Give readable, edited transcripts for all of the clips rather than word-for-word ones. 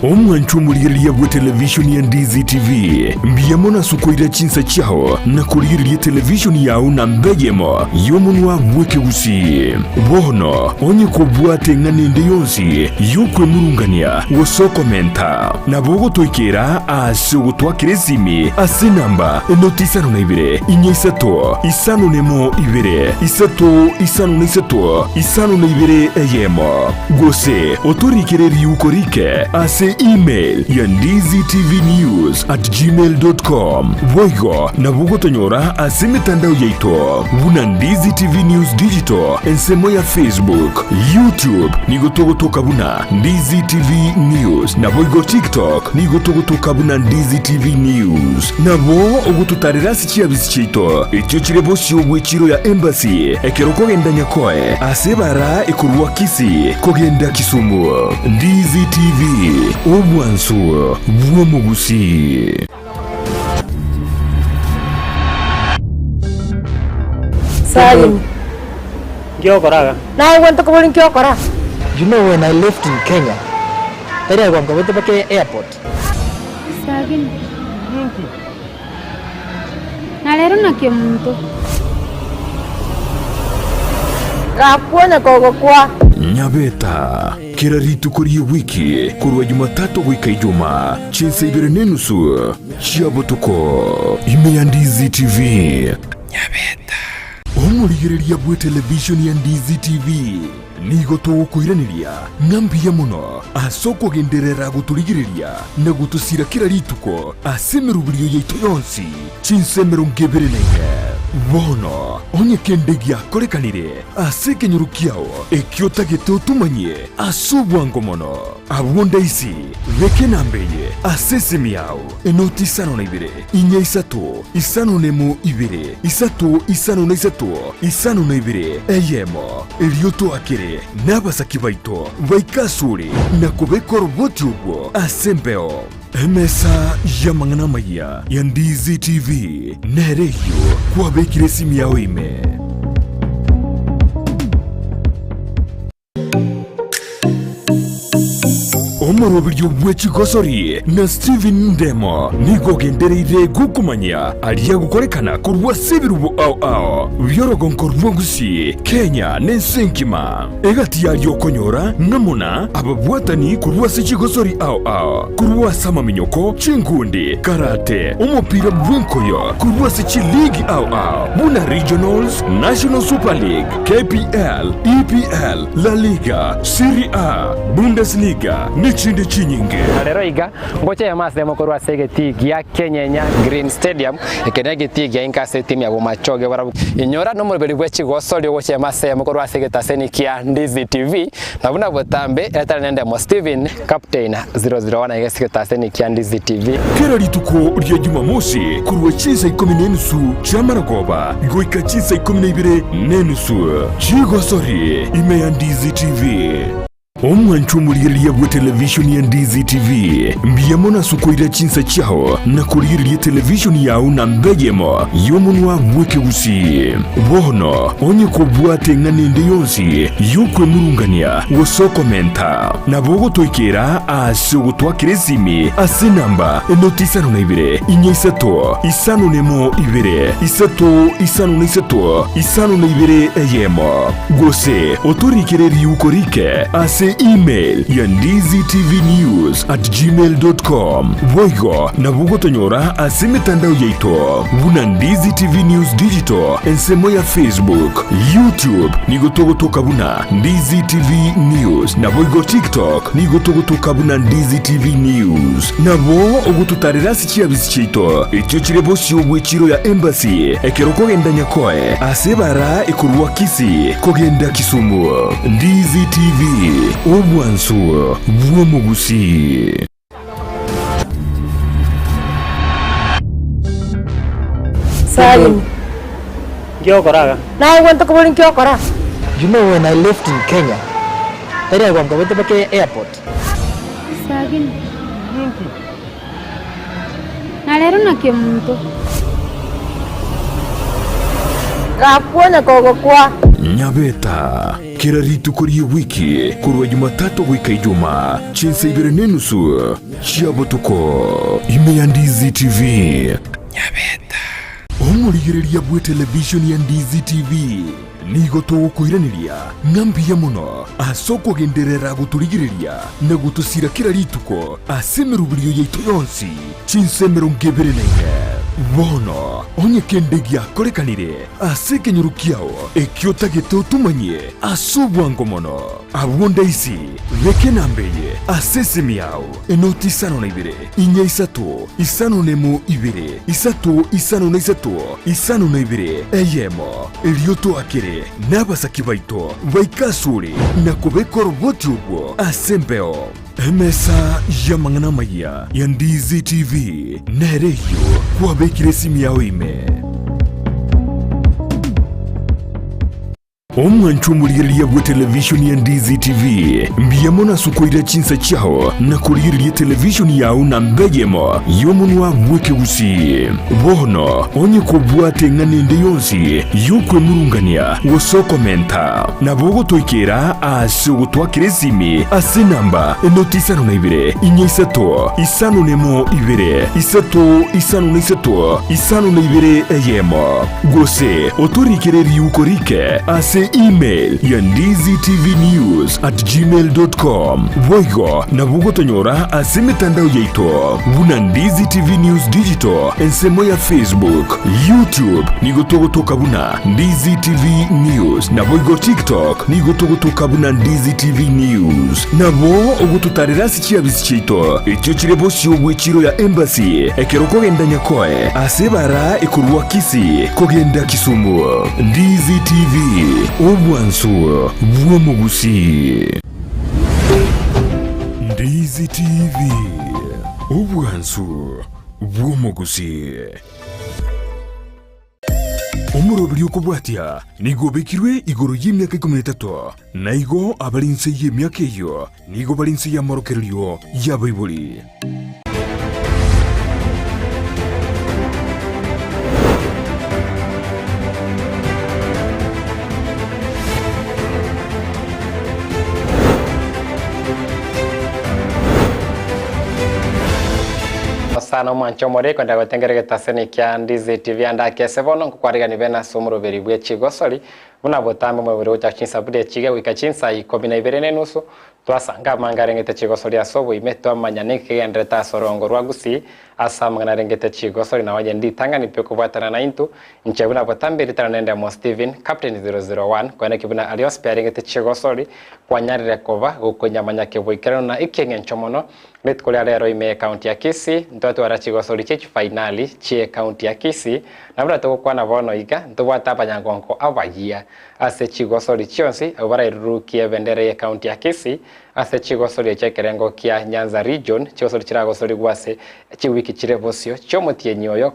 Omwanchwa omorigereria bw'etelevishoni ya Ndizi TV, mbuya mono ase okoira chinsa chiao na korigereria etelevishoni yao namba eyemo y'omonwa bw'ekegusii. Bono onye kobwate eng'ana ende yonsi y'okwemurungania gose okomenta, nabo ogotoikera ase ogotwakera esimi ase enamba enoti isano na ibere, inya isato, isano nemo ibere, isato isano na isato, isano na ibere eyemo. Gose otorikere riuko rike ase email ya ndizitvnews at gmail dot com. Boigo nabo ogotonyora ase emetandao yaito buna Ndizi TV News Digital ensemo ya Facebook, YouTube nigo togotoka buna Ndizi TV News naboigo TikTok nigo togotoka buna Ndizi TV News. Nabo ogototarera ase chiabisi chiaito echio chire bosio bw'echiro ya Embassy ekero okogenda Nyakoe ase ebara ekorwa Kisii kogenda Kisumu. Ndizi TV, obwansu bw'omogusii. Salim. Nki ogokora iga? Naye gento kobori nki okora? You know when I left in Kenya, tari agwo nkabete mpaka airport. Sagini. Na rero naki omonto. Gakwonya kogokwa. Nyabeta, kera rituko ri'ewiki korwa Jumatatu goika Ijumaa, chinsa ibere nenusu chia botuko, ime ya Ndizi TV. Nyabeta. Omorigereria bw'etelevishoni ya Ndizi TV. Nigo togokoiraneria ng'a mbuya mono ase okogenderera gotorigereria na gotosira kera rituko ase emeroberio yaito yonsi, chinsa 24. Bono, onye kende giakorekanire ase ekenyoro kiao ekio otagete otomanyie ase obwango mono, abwo ndaisi, beka enamba eye ase esimi yao, enoti isano na ibere, inya isato, isano nemo ibere, isato isano na isato, isano na ibere, eyemo. Erio toakere nabasaki baito baike asore na kobeka oroboti orwo ase embeo. Emesa y'amang'ana amayia ya Ndizi TV nere eyio kwabekire esimi yao ime. Omoroberio bwe chigosori na Stephen Ndemo nigo ogendereire gokomanyia aria agokorekana korwa ase ebirubo ao ao bi'orogonko rwa Gusii, Kenya na ense engima. Egati yaria okonyora ng'a muna ababwatani korwa ase chigosori ao ao, korwa ase amaminyoko, chinkundi, karate, omopira bw'enkoyo, korwa ase chiligi ao ao buna Regionals, National Super League, KPL, EPL, La Liga, Serie A, Bundesliga, nechinde chinyinge. Na rero iga, ngocha eyemo ase eyemo korwa ase egetii gia Kenyenya Green Stadium, eke negetii gia inka ase etimu ya Bomachoge barabwo. Inyora nomoroberi bwe chigosori ogocha eyemo ase eyemo korwa ase egetaseni kia Ndizi TV, na buna botambe etari nendemo Steven Captain 001 aiga ase egetaseni kia Ndizi TV. Kera rituko ria Jumamosi korwa chinsa ikomi na enusu chi'amarogoba goika chinsa ikomi na ibere na enusu chigosori ime ya Ndizi TV. Omwanchwa omorigereria bw'etelevishoni ya Ndizi TV, mbuya mono ase okoira chinsa chiao na korigereria etelevishoni yao namba eyemo y'omonwa bw'ekegusii. Bono onye kobwate eng'ana ende yonsi y'okwemurungania gose okomenta, nabo ogotoikera ase ogotwakera esimi ase enamba enoti isano na ibere, inya isato, isano nemo ibere, isato isano na isato, isano na ibere eyemo. Gose otorikere riuko rike ase email ya ndizitvnews at gmail dot com. Boigo nabo ogotonyora ase emetandao yaito buna Ndizi TV News Digital ensemo ya Facebook, YouTube nigo togotoka buna Ndizi TV News naboigo TikTok nigo togotoka buna Ndizi TV News. Nabo ogototarera ase chiabisi chiaito echio chire bosio bw'echiro ya Embassy ekero okogenda Nyakoe ase ebara ekorwa Kisii kogenda Kisumu. Ndizi TV, obwansu bw'omogusii. Salim. Nki ogokora iga? Naye gento kobori nki okora? You know when I left in Kenya, tari agwo nkabete mpaka airport. Sagini. Na rero naki omonto. Gakwonya kogokwa. Nyabeta. Kera rituko ri'ewiki, korwa Jumatatu goika Ijumaa, chinsa ibere nenusu chia botuko, ime ya Ndizi TV. Nyabeta. Omorigereria bw'etelevishoni ya Ndizi TV, nigo togokoiraneria ng'a mbuya mono ase okogenderera gotorigereria na gotosira kera rituko ase emeroberio yaito yonsi chinsa 24. Bono onye kende giakorekanire ase ekenyoro kiao ekio otagete otomanyie ase obwango mono, abwo ndaisi, beka enamba eye ase esimi yao, enoti isano na ibere, inya isato, isano nemo ibere, isato isano na isato, isano na ibere, eyemo, erio toakere nabasaki baito baike asore na kobeka oroboti obwo ase embeo. Emesa y'amang'ana amayia ya Ndizi TV nere eyio kwabekire esimi yao ime. Omwancho omorigereria bwe televishoni ya Ndizi TV, mbuya mono ase okoira chinsa chiao na korigereria televishoni yao namba eyemo y'omonwa bw'ekegusii. Bono onye kobwate eng'ana ende yonsi y'okwemurungania gose okomenta, nabo ogotoikera ase ogotwakera esimi ase enamba enoti isano na ibere, inya isato, isano nemo ibere, isato isano na isato, isano na ibere eyemo. Gose otorikere riuko rike ase email ya ndizitvnews@gmail.com. Boigo nabo ogotonyora ase emetandao yaito buna Ndizi TV News Digital ensemo ya Facebook, YouTube nigo togotoka buna Ndizi TV News naboigo TikTok nigo togotoka buna Ndizi TV News. Nabo ogototarera ase chiabisi chiaito echio chire bosio bw'echiro ya Embassy ekero okogenda Nyakoe ase ebara ekorwa Kisii kogenda Kisumu. Ndizi TV, obwansu bw'omogusii. Ndizi TV, obwansu bw'omogusii. Omoroberi okobwatia nigo obekirwe igoro y'emiaka ikomi na etato, na igo abare inse y'emiaka eyio nigo bare inse y'amorokererio y'abaibori. Sana omwanche omore kwenda gotengera egetaseni kia Ndizi TV ande ake ase bono nkokwarigani bene ase omoroberi bwe chigosori buna botambe omoroberi gochaka chinsa buna echiga goika chinsa ikomi na ibere na enusu twasanga amanga arengete chigosori ase oboime twamanya ninki kegenderete ase orongo rwa Gusii ase amang'ana arengete chigosori na onye nditang'ani pi okobwatana naintwe inche buna botambe ritana nende Mo Steven Captain 001 koeneki buna aria onsi pi arengete chigosori kwanyarire koba gokonyamanya keboikeranu na ekieng'encho mono Rituko ria rero ime y'Ekaunti ya Kisii ntwatwara chigosori chie chifainali chi'Ekaunti ya Kisii, na buna togokwana bono iga ntobwate abanyangonko abayia ase chigosori chionsi abwo barairurukie ebendera y'Ekaunti ya Kisii ase chigosori echio ekerengo kia Nyanza Region, chigosori chiragosorigwe ase chiwiki chire bosio chi'omotienyi oyo.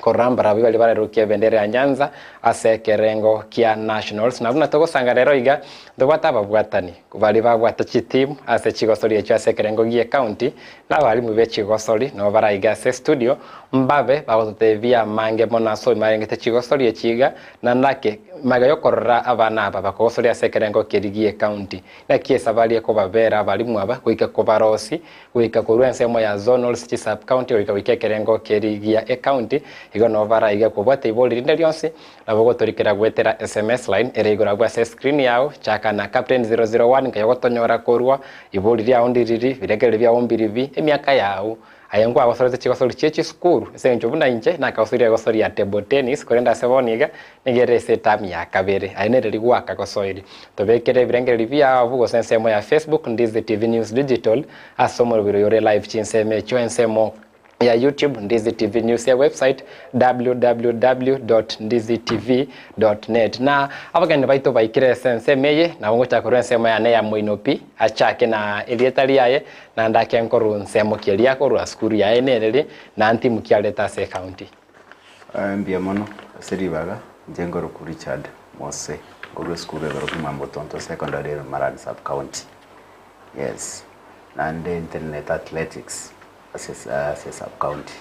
Korora mbarabwo baria barairurukie ebendera ya Nyanza ase ekerengo kia Nationals. Na buna togosanga rero iga, ntobwate ababwatani baria babwate chiteam ase chigosori echio ase ekerengo gie county, na abalimu be chigosori nabo baraiga ase estudio, mbabe bagototebia amange mono ase obogima arengete chigosori echi iga, na naki magega yokorora abana aba bakogosoria ase ekerengo keria gie county. Naki esabari ekobabera abalimu aba goika kobarosi Goika korwa ensemo ya zonals, chi sub county goika goika ekerengo keria gia ecounty, igo nabo baraiga kobwata ibori rinde rionsi, nabo ogotorikera goetera sms line ere igoro abwo ase escreen yao, chaka na Captain 001 nkaye ogotonyora korwa, ibori riao ndiriri, birengererio biao mbiribi, emiaka yao, aye nkwagosorete chigosori chie chisukuru, ase eng'encho buna inche nakagosoria egosori ya table tennis korende ase bono iga nigo ere ase eterm ya kabere, aye nere rigwakagosoiri. Tobekere ebirengererio biao abwo gose ensemo ya Facebook Ndizi TV News Digital ase omorobiri oyo ore live chinsemo echio ensemo ya YouTube Ndizi TV News ya website www.ndizitv.net na abageni baito baikire ase ensemo eye nabo ngochaka korwa ensemo yane ya moino pi achake na erieta riaye naende ake nkorwa nsemo ki eria akorwa sukuru yaye nereri na ntimu ki arete ase ecounty. Mbuya mono ase ribaga, inche nkorokwa Richard Mose, nkorwa esukuru ekorokwa Mambo Tonto Secondary ere Marani Sub County. Yes, naende ntenenete athletics ase ase sub county.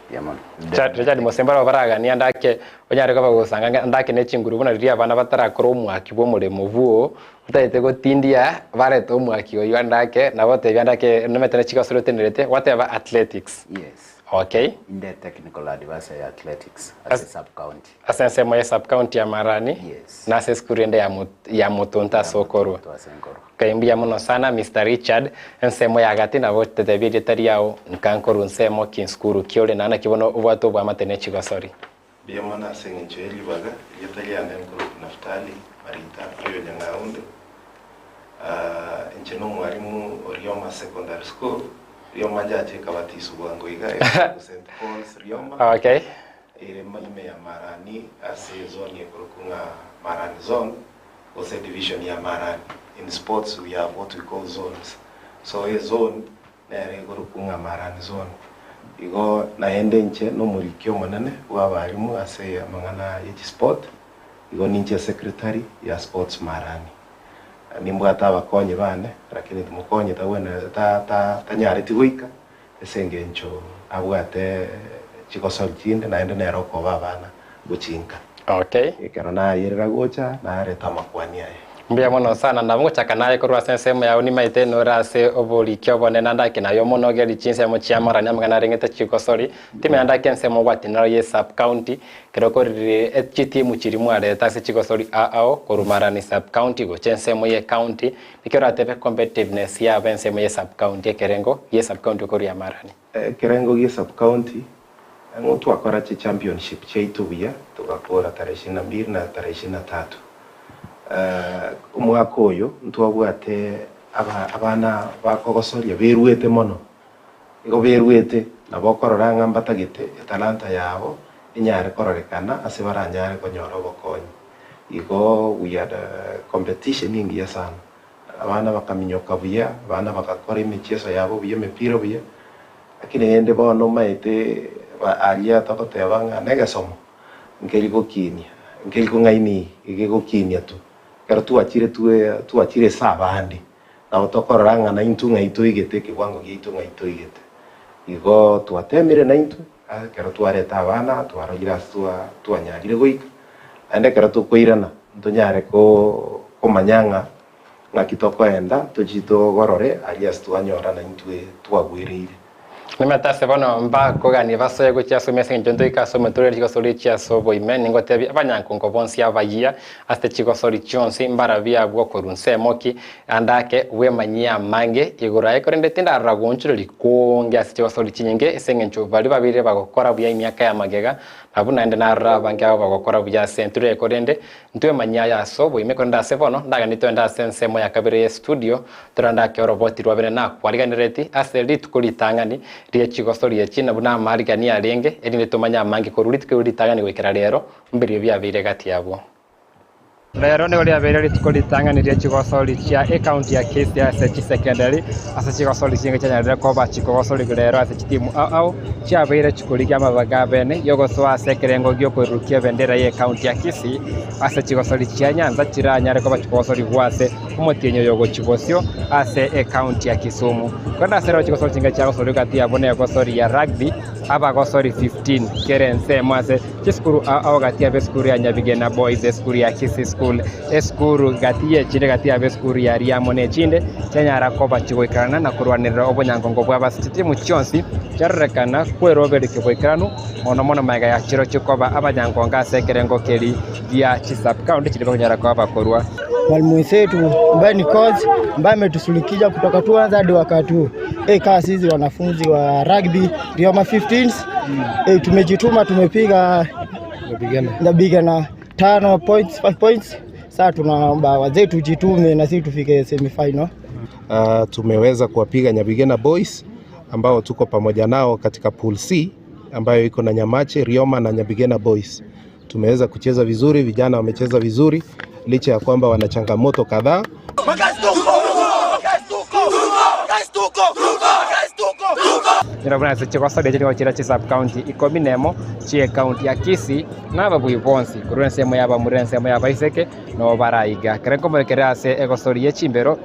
Mbuya mono. Richard, Richard Mose mbarabwo baraganie ande ake onyare koba gosanga ng'a ande ake ne chinguru buna riria abana batarakora omwaki bwa omoremo bwoo, otagete gotindia barete omwaki oywo ande ake, nabo otebia ande ake nomanyete ne chigosori otenerete, gwateba athletics. Yes. Okay. Inde technical advisor ya athletics ase sub county. Ase ensemo ye sub county ya Marani, Yes. na ase esukuru ende ya Mut- ya Mutunta ase okorwa. Mutuntu ase nkorwa. Okay, mbuya mono sana Mister Richard, ensemo ya gati nabo otetebia erieta riao, nka nkorwa nsemo ki nsukuru ki ore na naki bono obwate obwamate ne chigosori. Mbuya mono ase engencho ye ribaga, erieta riane nkorokwa Naftali Marita oyo Nyang'aunde. Inche nomwarimu o Rioma Secondary School, Rioma njache ekabatiswa bwango iga ekorokwa St Paul's Rioma. Okay. Ere ime ya Marani ase ezoni ekorokwa ng'a Marani Zone gose edivision ya Marani. In sports we have what we call zones. So ezone nere ekorokwa ng'a Marani Zone. Igo naende inche nomoriki omonene bw'abalimu ase amang'ana ye chisport, igo ninche secretary ya sports Marani. Nimbwate abakonyi bane, lakini mokonyi tagwenerete ta ta tanyareti goika Ase engencho abwate chigosori chinde, naende nere okoba abana gochinka. Okay. Ekero nayerera gocha, nareta amakwani aye. Mbuya mono sana. Nabo ngochaka naye korwa ase ensemo yao nimaete nore ase oboriki obonene ande ake naye omonogeri chinsemo chia amarani amang'ana arengete chigosori. Timanya ande ake ensemo obwati nero ye sub county kero okorire chitimu chiria mwarete ase chigosori ao ao korwa marani sub county gocha ensemo ye county Ekio oratebe competitiveness yabo ensemo ye sub county ekerengo gie sub county okoria amarani. Ekerengo gie sub county ang'o twakora chi championship chiaito buya togakora tarehe ishirini na mbili na tarehe ishirini na tatu. Omwaka oyo ntwabwate abana bakogosoria beruete mono, igo beruete nabo okorora ng'a mbatagete etalanta yabo enyare kororekana ase baranyare konyora obokonyi. Igo we had a competition engiya sana, abana bakaminyoka buya, abana bagakora emechieso yabo buya, emepira buya, lakini rende bono omanyete aria togoteba ng'a negesomo nkeri gokinia, nkeri kong'aini egegokinia tu. Ekero twachire twe twachire ase abande, nabo tokorora ng'a naintwe ng'ai toigete ekewango giaito ng'ai toigete. Igo twatemire naintwe. Ekero twareta abana, twarorire ase twanyarire goika, naende ekero tokoirana ntonyare komanya ng'a ng'aki tokoenda tochie togorore aria ase twanyora naintwe twagwereire. Nimanyete ase bono mbakoganie basoe gochia ase ime ase engencho ntoike ase omotureri chigosori chia ase oboime, ningotebie abanyankongo bonsi abayia ase chigosori chionsi mbarabie abwo korwa nsemo ki, Ande ake bwemanyie amange igoro aye, korende tindarora goonchoreria konge ase chigosori chinyinge, ase engencho baria babeire bagokora buya emiaka ya magega, nabwo naende narore abange abo bagokora buya ase entureri eye, korende ntwemanyie aya ase oboime. Korende ase bono ndaganie togende ase ensemo ya kabere ye studio, torande ake oroboti rwa bene nakwariganereti ase rituko ritang'ani rie chigosori echi, na buna amarigani arenge, erinde tomanye amange korwa rituko erio ritang'ani goikera rero, mbirio biabeire gati yabwo. Rero nigo riabeire rituko ritang'ani rie chigosori chia ecounty ya Kisii ase chisekendari ase chigosori chinge chianyarire koba chikogosorigwa rero ase chitimu ao ao chiabeire chikorigia amabaga abene yogosoa ase ekerengo giokoirurukia ebendera ye ecounty ya Kisii ase chigosori chia Nyanza chiranyare koba chikogosorigwa ase omotienyi oyo ogochia bosio ase ecounty ya Kisumu. Korende ase rero chigosori chinge chiagosorigwa gati yabo negosori ya rugby abagosori 15 kera ensemo ase Chisukuru ao gati y'ab'esukuru ya Nyabigena Boys, esukuru ya Kisii School, esukuru gati y'echinde gati y'ab'esukuru ya Riamo na echinde chianyara koba chigoikerana na korwanerera obonyangongo bw'abase chitimu chionsi chiarorekana kweroberekia oboikeranu mono mono magega ya chirochio koba abanyangongo ase ekerengo keri gia chisub-county chiria bakonyara koba bakorwa. Mwalimu wenzetu ambaye ni coach ambaye ametushughulikia kutoka tuanza hadi wakati huu. Eh, kama sisi wanafunzi wa rugby Rioma 15s eh, tumejituma tumepiga Nyabigana 5 points, 5 points. Sasa tunaomba wazee tujitume na sisi tufike semi final. Tumeweza kuwapiga Nyabigena Boys ambao tuko pamoja nao katika pool C ambayo iko na Nyamache, Rioma na Nyabigena Boys. Tumeweza kucheza vizuri, vijana wamecheza vizuri licha ya kwamba wana changamoto kadhaa. Nyora buna ase chigosori echi nigo chire chisub county ikomi nemo chie county ya Kisii na ababui bonsi korwa ensemo ya abamura ensemo ya abaiseke nabo baraiga. Ekero nkomorekera ase egosori ye chimbero.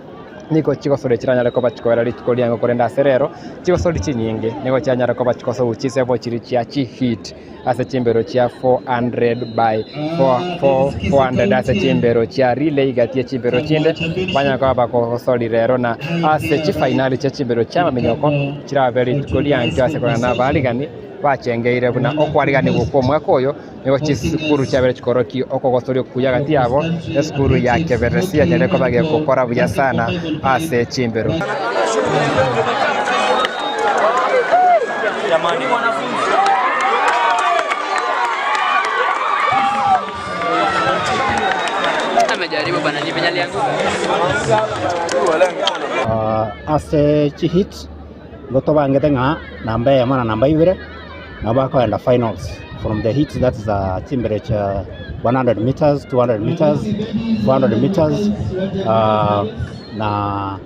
Nigo chigosori chiranyare koba chikoera rituko riango korende ase rero chigosori chinyinge nigo chianyare koba chikosogu chisemo chiria chia chiheat ase chimbero chia 400 by 400 ase chimbero chia relay gati ye chimbero chinde banyare koba bakogosori rero na ase chifainali chia chimbero chia amaminyoko chirabe rituko riankio ase korana na abarigani bachengeire buna okwariganigwa kwa omwaka oyo Nigo chisukuru chiabere chikorokia okogosoria okuya gati yabo, esukuru ya Keberesi yanyare koba gegokora buya sana ase chimbero. Ase chihit nigo tobangete ng'a namba eyemo na namba ibere nabo bakoenda finals from the heats that is chimbere chia 100 meters, 200 meters, 400 meters na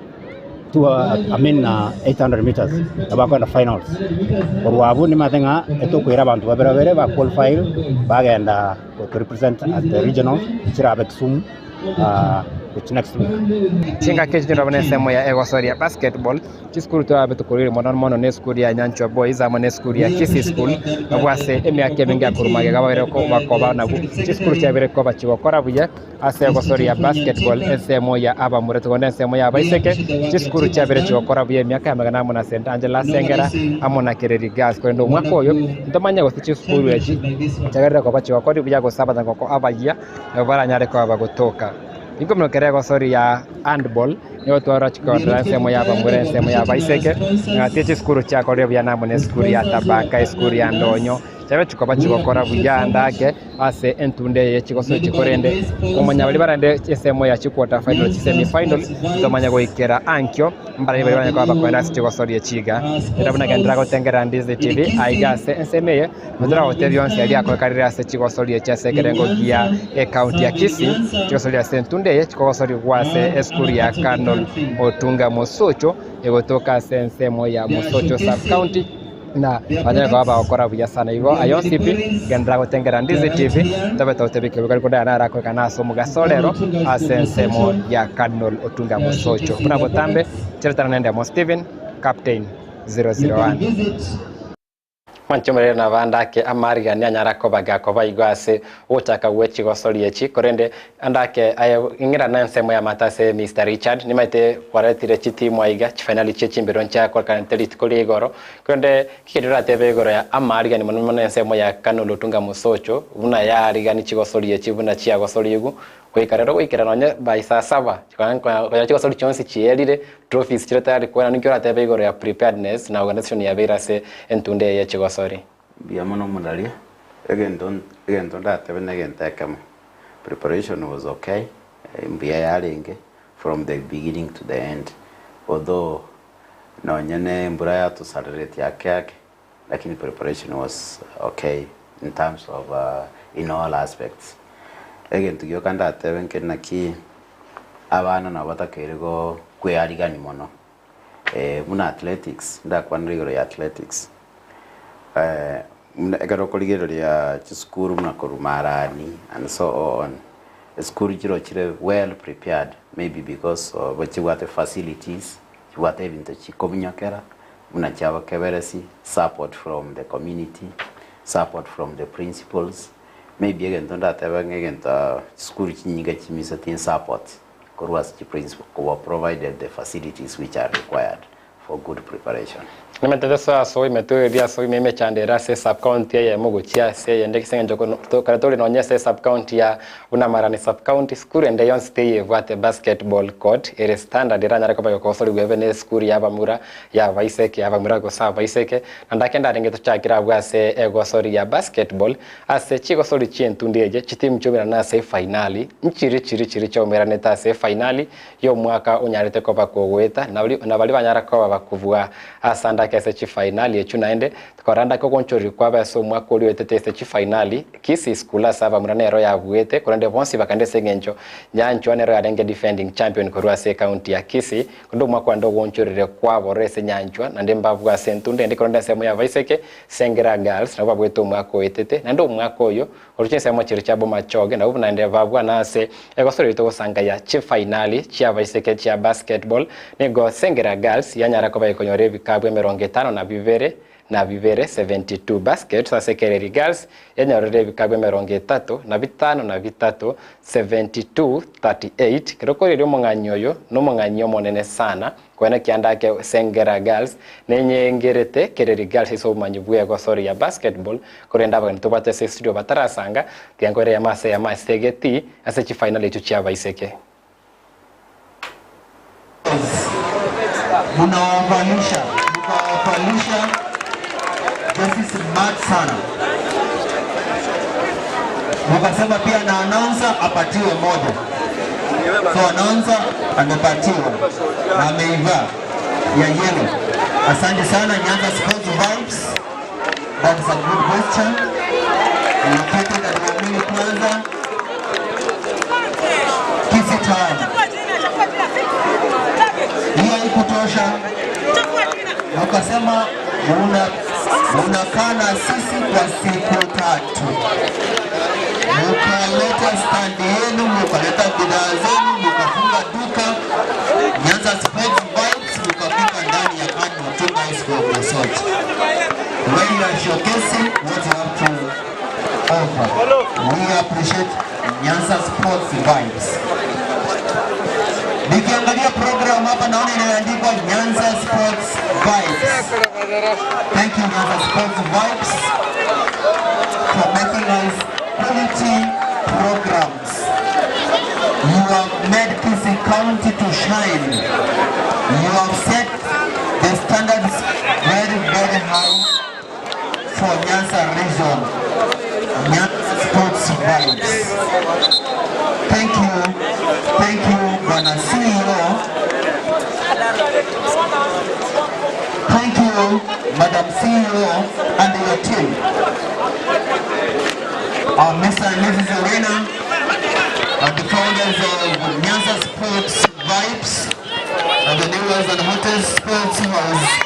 two, I mean 800 meters nabo bakoenda finals. Korwa abwo nimanyete ng'a etokoira abanto babere babere ba qualify bagenda to represent at the regional chirabe Kisumu which next week. Chingaki echi chirobwo nensemo ya egosoria basketball. Chisukuru twabe tokoruire mono mono nesukuru ya Nyanchwa Boys amo nesukuru ya Kisii School abwo ase emiaka emenge ya korwa magega babeire bakoba nabwo chisukuru chiabeire koba chigokora buya ase egosoria basketball ensemo ya abamura tigonde ensemo ya abaiseke chisukuru chiabeire chigokora buya emiaka ya magega amo na St Angela Sengera amo na Kereri Girls korende omwaka oyo ntomanye gose chisukuru echi chiagerire koba chigokori buya gose abanyagoko abayia nabo baranyare koba bagotoka. Inkomino kere egosori ya handball nigo twarora chikondora ensemo ya abamura ensemo ya abaiseke ng'ati chisukuru chiakorire buya namo na esukuru ya Tabaka esukuru ya Ndonyo chiabe chikoba chigokora buya ande ake ase entunda eye chigosori chikorende komanya baria barende ensemo ya chiquarter final chisemi final ntomanye goikera ankio mbarabwo baria baranyare koba bakoenda ase chigosori echi iga. Ere buna genderera gotengera Ndizi TV aiga ase ensemo eye Notoragote bionsi aria akoekarire ase chigosori echi ase ekerengo gia ecounty ya Kisii, chigosori ase entunda eye chikogosorigwa ase esukuru ya Colonel Otunga Mosocho egotoka ase ensemo ya Mosocho sub-county na banyare koba bagokora buya sana. Igo aye onsi pi genderera gotengera Ndizi TV tobe togotebia ekebuga riko ndaya narakorekana ase omogaso rero ase ensemo ya Colonel Otunga Mosocho. Buna botambe chiretana nendemo Stephen Captain 001. Mwanche omorere na abande ake amarigani anyare koba gakoba igo ase ogochaka gwe chigosori echi, korende ande ake aye ing'irana ensemo y'amato ase Mister Richard, nimaete kwaretire chitimu aiga chifainali chie chimbero nchiakorekanete rituko ria igoro, korende kiki toratebe igoro ya amarigani mono mono ensemo ya Kano Lutunga Mosocho buna yarigani chigosori echi buna chiagosorigu Goika rero goikera nonye by saa saba, konya chigosori chionsi chierire, trophies chire tayari koenanwa, ninki oratebe igoro ya preparedness na organisation yabeire ase entunda eye ye chigosori? Mbuya mono omoraria, egento egento ndatebe na egento ekemo, preparation was okay, mbuya yarenge from the beginning to the end, although nonye ne embura yatosareretie ake ake, Lakini preparation was okay in terms of in all aspects. Egento gioka ndatebe nkeri naki abana nabo batakeire go kwearigani mono. Buna athletics, ndakwanere igoro ya athletics, buna ekero okorigereria chisukuru buna korwa Marani and so on, esukuru chiro chire well prepared maybe because of chibwate facilities, chibwate ebinto chikominyokera, buna chiabakeberesi, support from the community, support from the principals, maybe egento ndatebe ng'a egento chisukuru chinyinge chimiseti support korwa ase chiprincipal koba provided the facilities which are required for good preparation. Nimetete soa ase oimetwe eria ase oime emechando ere ase esub county eyemo gochia ase eyende ase eng'encho kono kare tore nonye ase esub county ya buna Marani sub county sukuru ende yonsi teiyo ebwate basketball court ere standard eranyare koba egokosorigwa ebe ne esukuru ya abamura ya abaiseke abamura gose abaiseke na ndake ndarenge tochakire abwo ase egosori ya basketball ase chigosori chi'entundi eye chitimu chiaumerane ase efainali nchiri chiri chiri chiaumeranete ase efainali y'omwaka onyarete koba kogoeta na baria banyara koba bakobua ase ande. ake ase chifainali echio naende korende ake ogonchoreria kwabo ase omwaka oria oetete ase chifainali Kisii School ase abamura nero yabuete korende bonsi bakende ase eng'encho Nyanchwa nero yarenge defending champion korwa ase ecounty ya Kisii korende omwaka onde ogonchoreria kwaboro ase Nyanchwa naende mbabua ase entunda ende korende ensemo y'abaiseke Sengera Girls nabwo babuete omwaka oetete naende omwaka oyo Korwa chinsemo chiria chia Bomachoge nabwo naende babwana ase egosori rito gosanga ya chifainali chi'abaiseke chia basketball. Nigo Sengera Girls yanyara koba ekonyora ebikabu 52 na bibere, 72 baskets, ase Kereri Girls yanyorire ebikabu 35 na 3, 72 38. Kero koreria omong'anyi oyo nomong'anyi omonene sana kwene kiandake Sengera Girls nenyengerete Kereri Girls ase obomanyi bwa egosori ya basketball. Korende abageni tobwate ase studio batarasanga tiankoire yamase yamase egeti ase chifinal echio chiabaiseke. Mnawavalisha, mkawavalisha jezi smart sana, mukasema pia na announcer apatiwe moja. So announcer amepatiwa na ameivaa ya yellow. Asante sana Nyanza Sports Vibes. That is a good gesture. Located at Waumini Plaza, Kisii Town. Hiyo haikutosha, ukasema unakaa na sisi kwa siku 3, mukaleta standi yenu, mukaleta bidhaa zenu, mukafunga duka Nyanza Sports Vibes, mukafika ndani ya Ann Mutunga High School of Mosocho, where you are showcasing what you have to offer. We appreciate Nyanza Sports Vibes. Nikiangalia program hapa naona inaandikwa Nyanza Sports Vibes. Thank you Nyanza Sports Vibes for making us quality programs. You have made Kisii County to shine. You have set the standards very, very high for Nyanza region. Nyanza Sports Vibes. Thank you. Thank you, Bwana CEO. Thank you, Madam CEO and your team. Mr. and Mrs. Arena are the founders of Nyanza Sports Vibes and the newest and hottest sports house.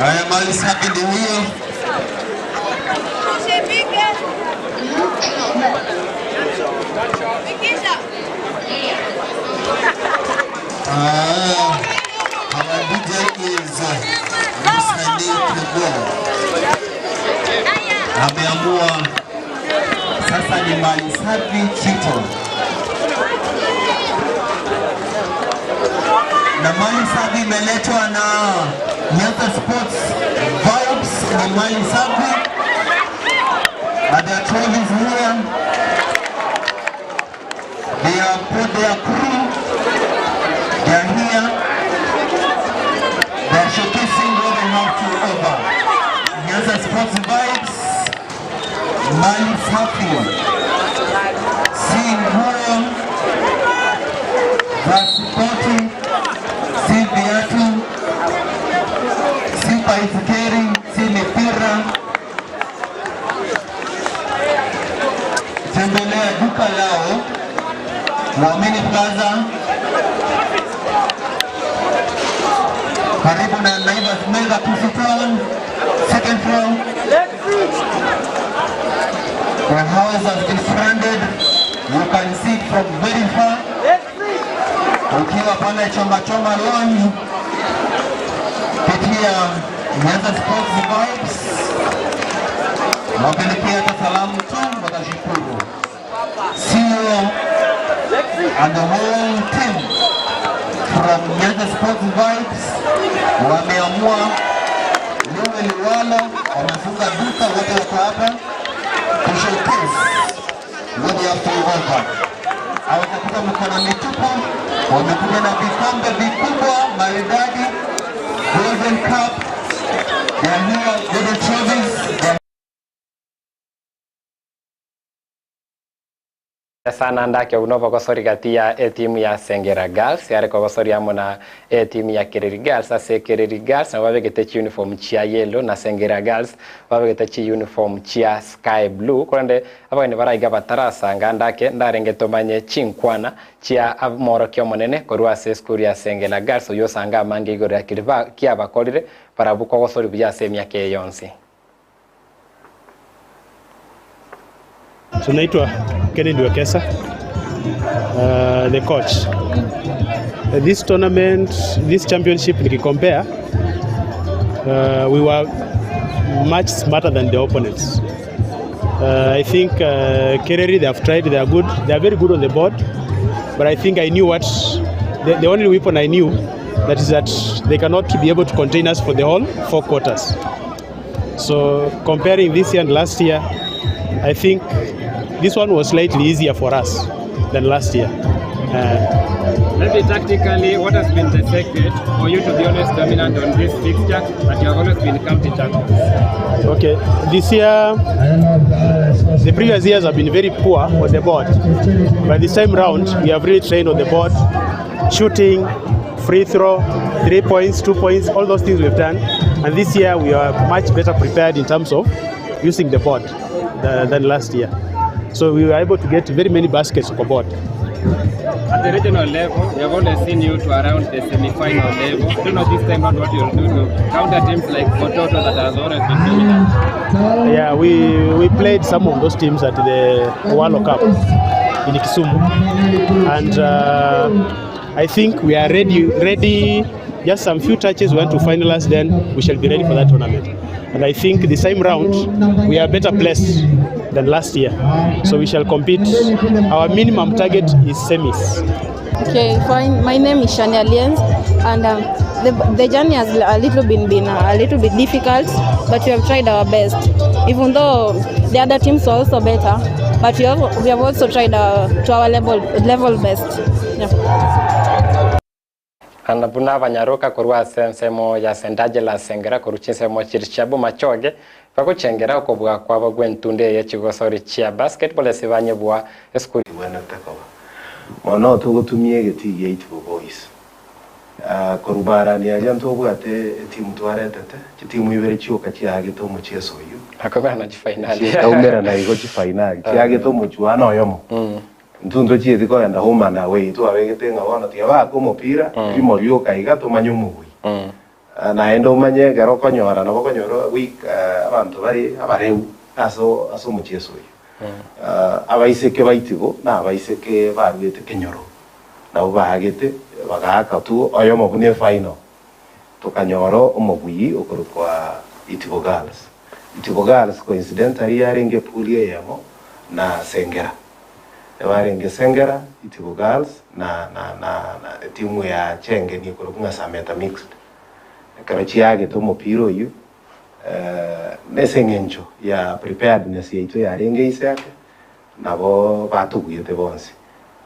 Haya, mali safi ndio hiyo. Ah, our DJ is msanii Kego. Ameamua sasa ni mali safi Chito. Na mali safi imeletwa na Nyanza Sports Vibes, ni mali safi. And their trophies here. They have put their crew. They are here. They are showcasing what they have to offer. Nyanza Sports Vibes, mali safi. Si nguo za spoti, si viatu, si baiskeli, si mipira. Tembelea duka lao Waumini Plaza, karibu na Naivas Mega Kisii Town, second floor. The house has been branded. You can see it from very far. Ukiwa pale Choma Choma Lounge, pitia Nyanza Sports Vibes, wapelekea hata salamu tu, watashukuru. CEO and the whole team from Nyanza Sports Vibes wameamua liwe liwalo, wamefunga duka, wote wako hapa kushowcase what they have to offer. Hawajakuja mikono mitupu, wamekuja na vikombe vikubwa maridadi, Golden Cup, they are here, golden trophies, they are Sana ndake unovo gosori gati ya etimu ya Sengera Girls yare kogosori amo na etimu ya Kereri Girls. Ase Kereri Girls nabo babegete chi uniform chia yellow na Sengera Girls babegete chi uniform chia sky blue. Korende abageni baraiga batarasanga ndake ndarenge tomanye chinkwana chia amorokio omonene korwa ase esukuru ya Sengera Girls oywo osanga amange igoro ya keri kiabakorire barabwo kogosori buya ase emiaka eye yonsi. So naitwa Kennedy Wekesa, the coach. This tournament, this championship nikicompare, we were much smarter than the opponents. I think Kereri, they have tried, they are good, they are very good on the board, but I think I knew what, the only weapon I knew, that is that they cannot be able to contain us for the whole 4 quarters. So comparing this year and last year, I think this one was slightly easier for us than last year. Maybe tactically, what has been the secret for you to be always dominant on this fixture that you have always been county champions? Okay, this year, the previous years have been very poor on the board. But this time round, we have really trained on the board, shooting, free throw, 3 points, 2 points, all those things we've done. And this year, we are much better prepared in terms of using the board than last year. So we were able to get very many baskets on board. At the regional level, we have only seen you to around the semi-final level. I don't know this time round what you'll do to counter teams like Pototo that has always been dominant. Yeah, we played some of those teams at the Owalo Cup in Kisumu. And I think we are ready. Just some few touches we want to finalize, then we shall be ready for that tournament. And I think the same round, we are better placed than last year. So we shall compete. Our minimum target is semis. Okay, fine. My name is Shania Lienz, and the journey has a little bit been a little bit difficult, but we have tried our best. Even though the other teams were also better, but we have also tried to our level best. Yeah. Anabuna abanyaroka korwa ase ensemo ya St. Angela Sengera korucha ensemo chiri chia Bomachoge bagochengera okobua kwabo gwentunde ye chigosori chia basketball ase banyebua esukuru. Bwenete koba. Mono tugotumia egeti gia Itibo Boys. Korubarania aria ntobwate etimu twaretete, chitimu ibere chioka chiagete omocheso oyo. Akomera na chifinali. Chikaumera na igo chifinali. Chiagete omochuano oyomo. Ntunto chieti koenda home and away, twabegete ng'a bono tiga baka omopira, rimo rioka iga tomanye omogui. Naende omanye ekero okonyora, nabo okonyora week, abanto bari abareu ase omocheso oyo. Abaiseke baitigo na abaiseke barwete kenyoro. Nabo baagete, bagaaka tu oyomo buna efinal. Tokanyora omogui okorokwa Itibo Girls. Itibo Girls coincidentally yarenge pool eyemo na Sengera. Barenge Sengera, Itibo Girls na timu ya Chenge ni korokwa ng'a Sameta Mixed. Ekero chiagete omopira oyo, nese eng'encho ya preparedness yaito yarenge ise ake, nabo batogwete bonsi.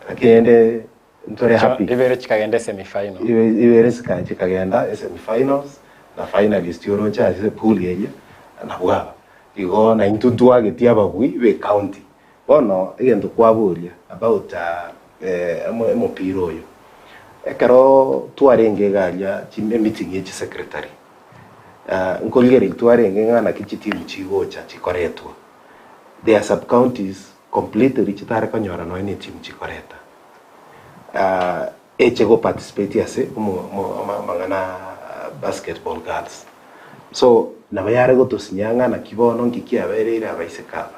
Lakini ende ntore Cho, happy. Ibere chikagenda semi-final. Ibere chikagenda semi-finals na finalist yorocha ase pool eye na bwaba. Igo na intu ntwagetie ababui be county. Bono egento kwaboria about emopira oyo. Ekero twarenge egaria meeting ye secretary. Nkorigere twarenge ng'a naki chitimu chigocha chikoretwa. There are sub counties completely chitare konyora noe ne timu chikoreta. Eche go participate ase mang'ana basketball girls. So nabo yare gotosinyang'a naki bono nki kiabereire abaiseke aba.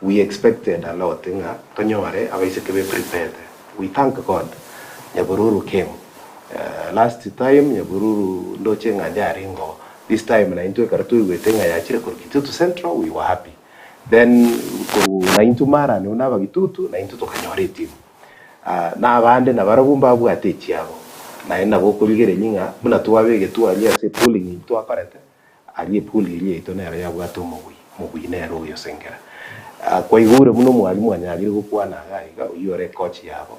We expected a lot ng'a tonyore abaiseke be prepared. We thank God. Nyabururu came last time Nyabururu ndoche ng'a ndiarenge oo, this time naintwe ekero twaigwete ng'a yachire korwa Kitutu Central we were happy. Then korwa naintwe Marani buna Abagitutu naintwe tokanyora etimu. Na abande nabarabwo mbabwate echiabo, naende nabo okorigereria ng'a buna twabegetwe aria ase epooling eyio twakorete, Aria epuli eria yaito nero yabwate omobui, omobui nere oyosengera. Kwaigure buna omwalimu anyarire gokwana iga iga, oyio ore ecoach yabo,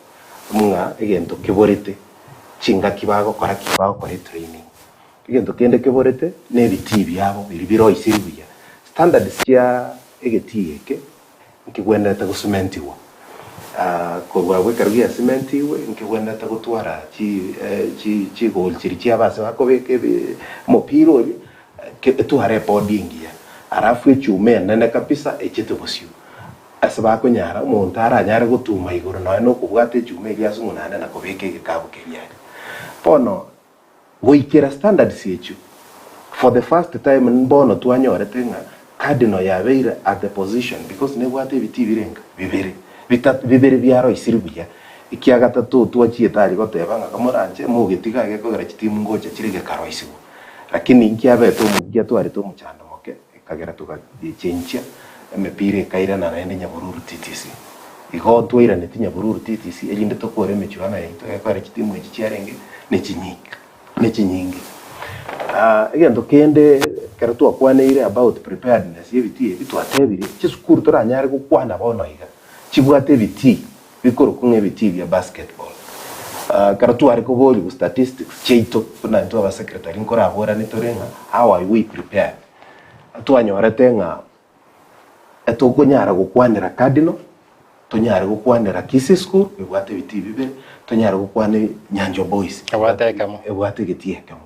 ng'a egento keborete chingaki bagokora ki? Bagokora etraining. Egento kende keborete na ebitii biabo biria biroisirie buya. Standards chia egetii eke Nkegwenerete gosementigwa. Korwa abwo ekero giasementigwe, nkegwenerete gotwara chigoli chiria chiabo ase bakobeka omopira oria, etware ebodi engiya, alafu echuma enene kabisa echete bosio, ase bakonyara omonto aranyare gotuma igoro nonya na okobwata echuma eria ase omonande na kobeka egekabu keria aria. Bono Goikera standards echio, for the first time mbono twanyorete ng'a Cardinal yabeire at the position because nebwate ebitii birenga? Bibere. Bitato, bibere biaroisiri buya. Ekiagatato twachiete aria goteba ng'a kamoranche mogetiga iga ekogera chitimu ngocha chire gekaroisigwa. Lakini nkiabete omo nkiatwarete omochando moke ekagera togachenchia emepira ekairana naende Nyabururu TTC. Igo twairaneti Nyabururu TTC erinde tokore emechuano yaito egekogera chitimu echi chiarenge nechinyinge. Egento kende ekero twakwaneire about preparedness y'ebitii ebi twatebire chisukuru toranyare gokwana bono iga chibwate ebitii bikorokwa ng'a ebitii bia basketball. Ekero tware koborigwa statistics chiaito buna intwe abasecretary nkoraborane tore ng'a how are we prepared, twanyorete ng'a Tokonyara gokwanera Cardinal, tonyare gokwanera Kisii School ebwate ebitii bibere, tonyare gokwana Nyanchwa Boys Ebwate ekemo. ebwate egetii ekemo.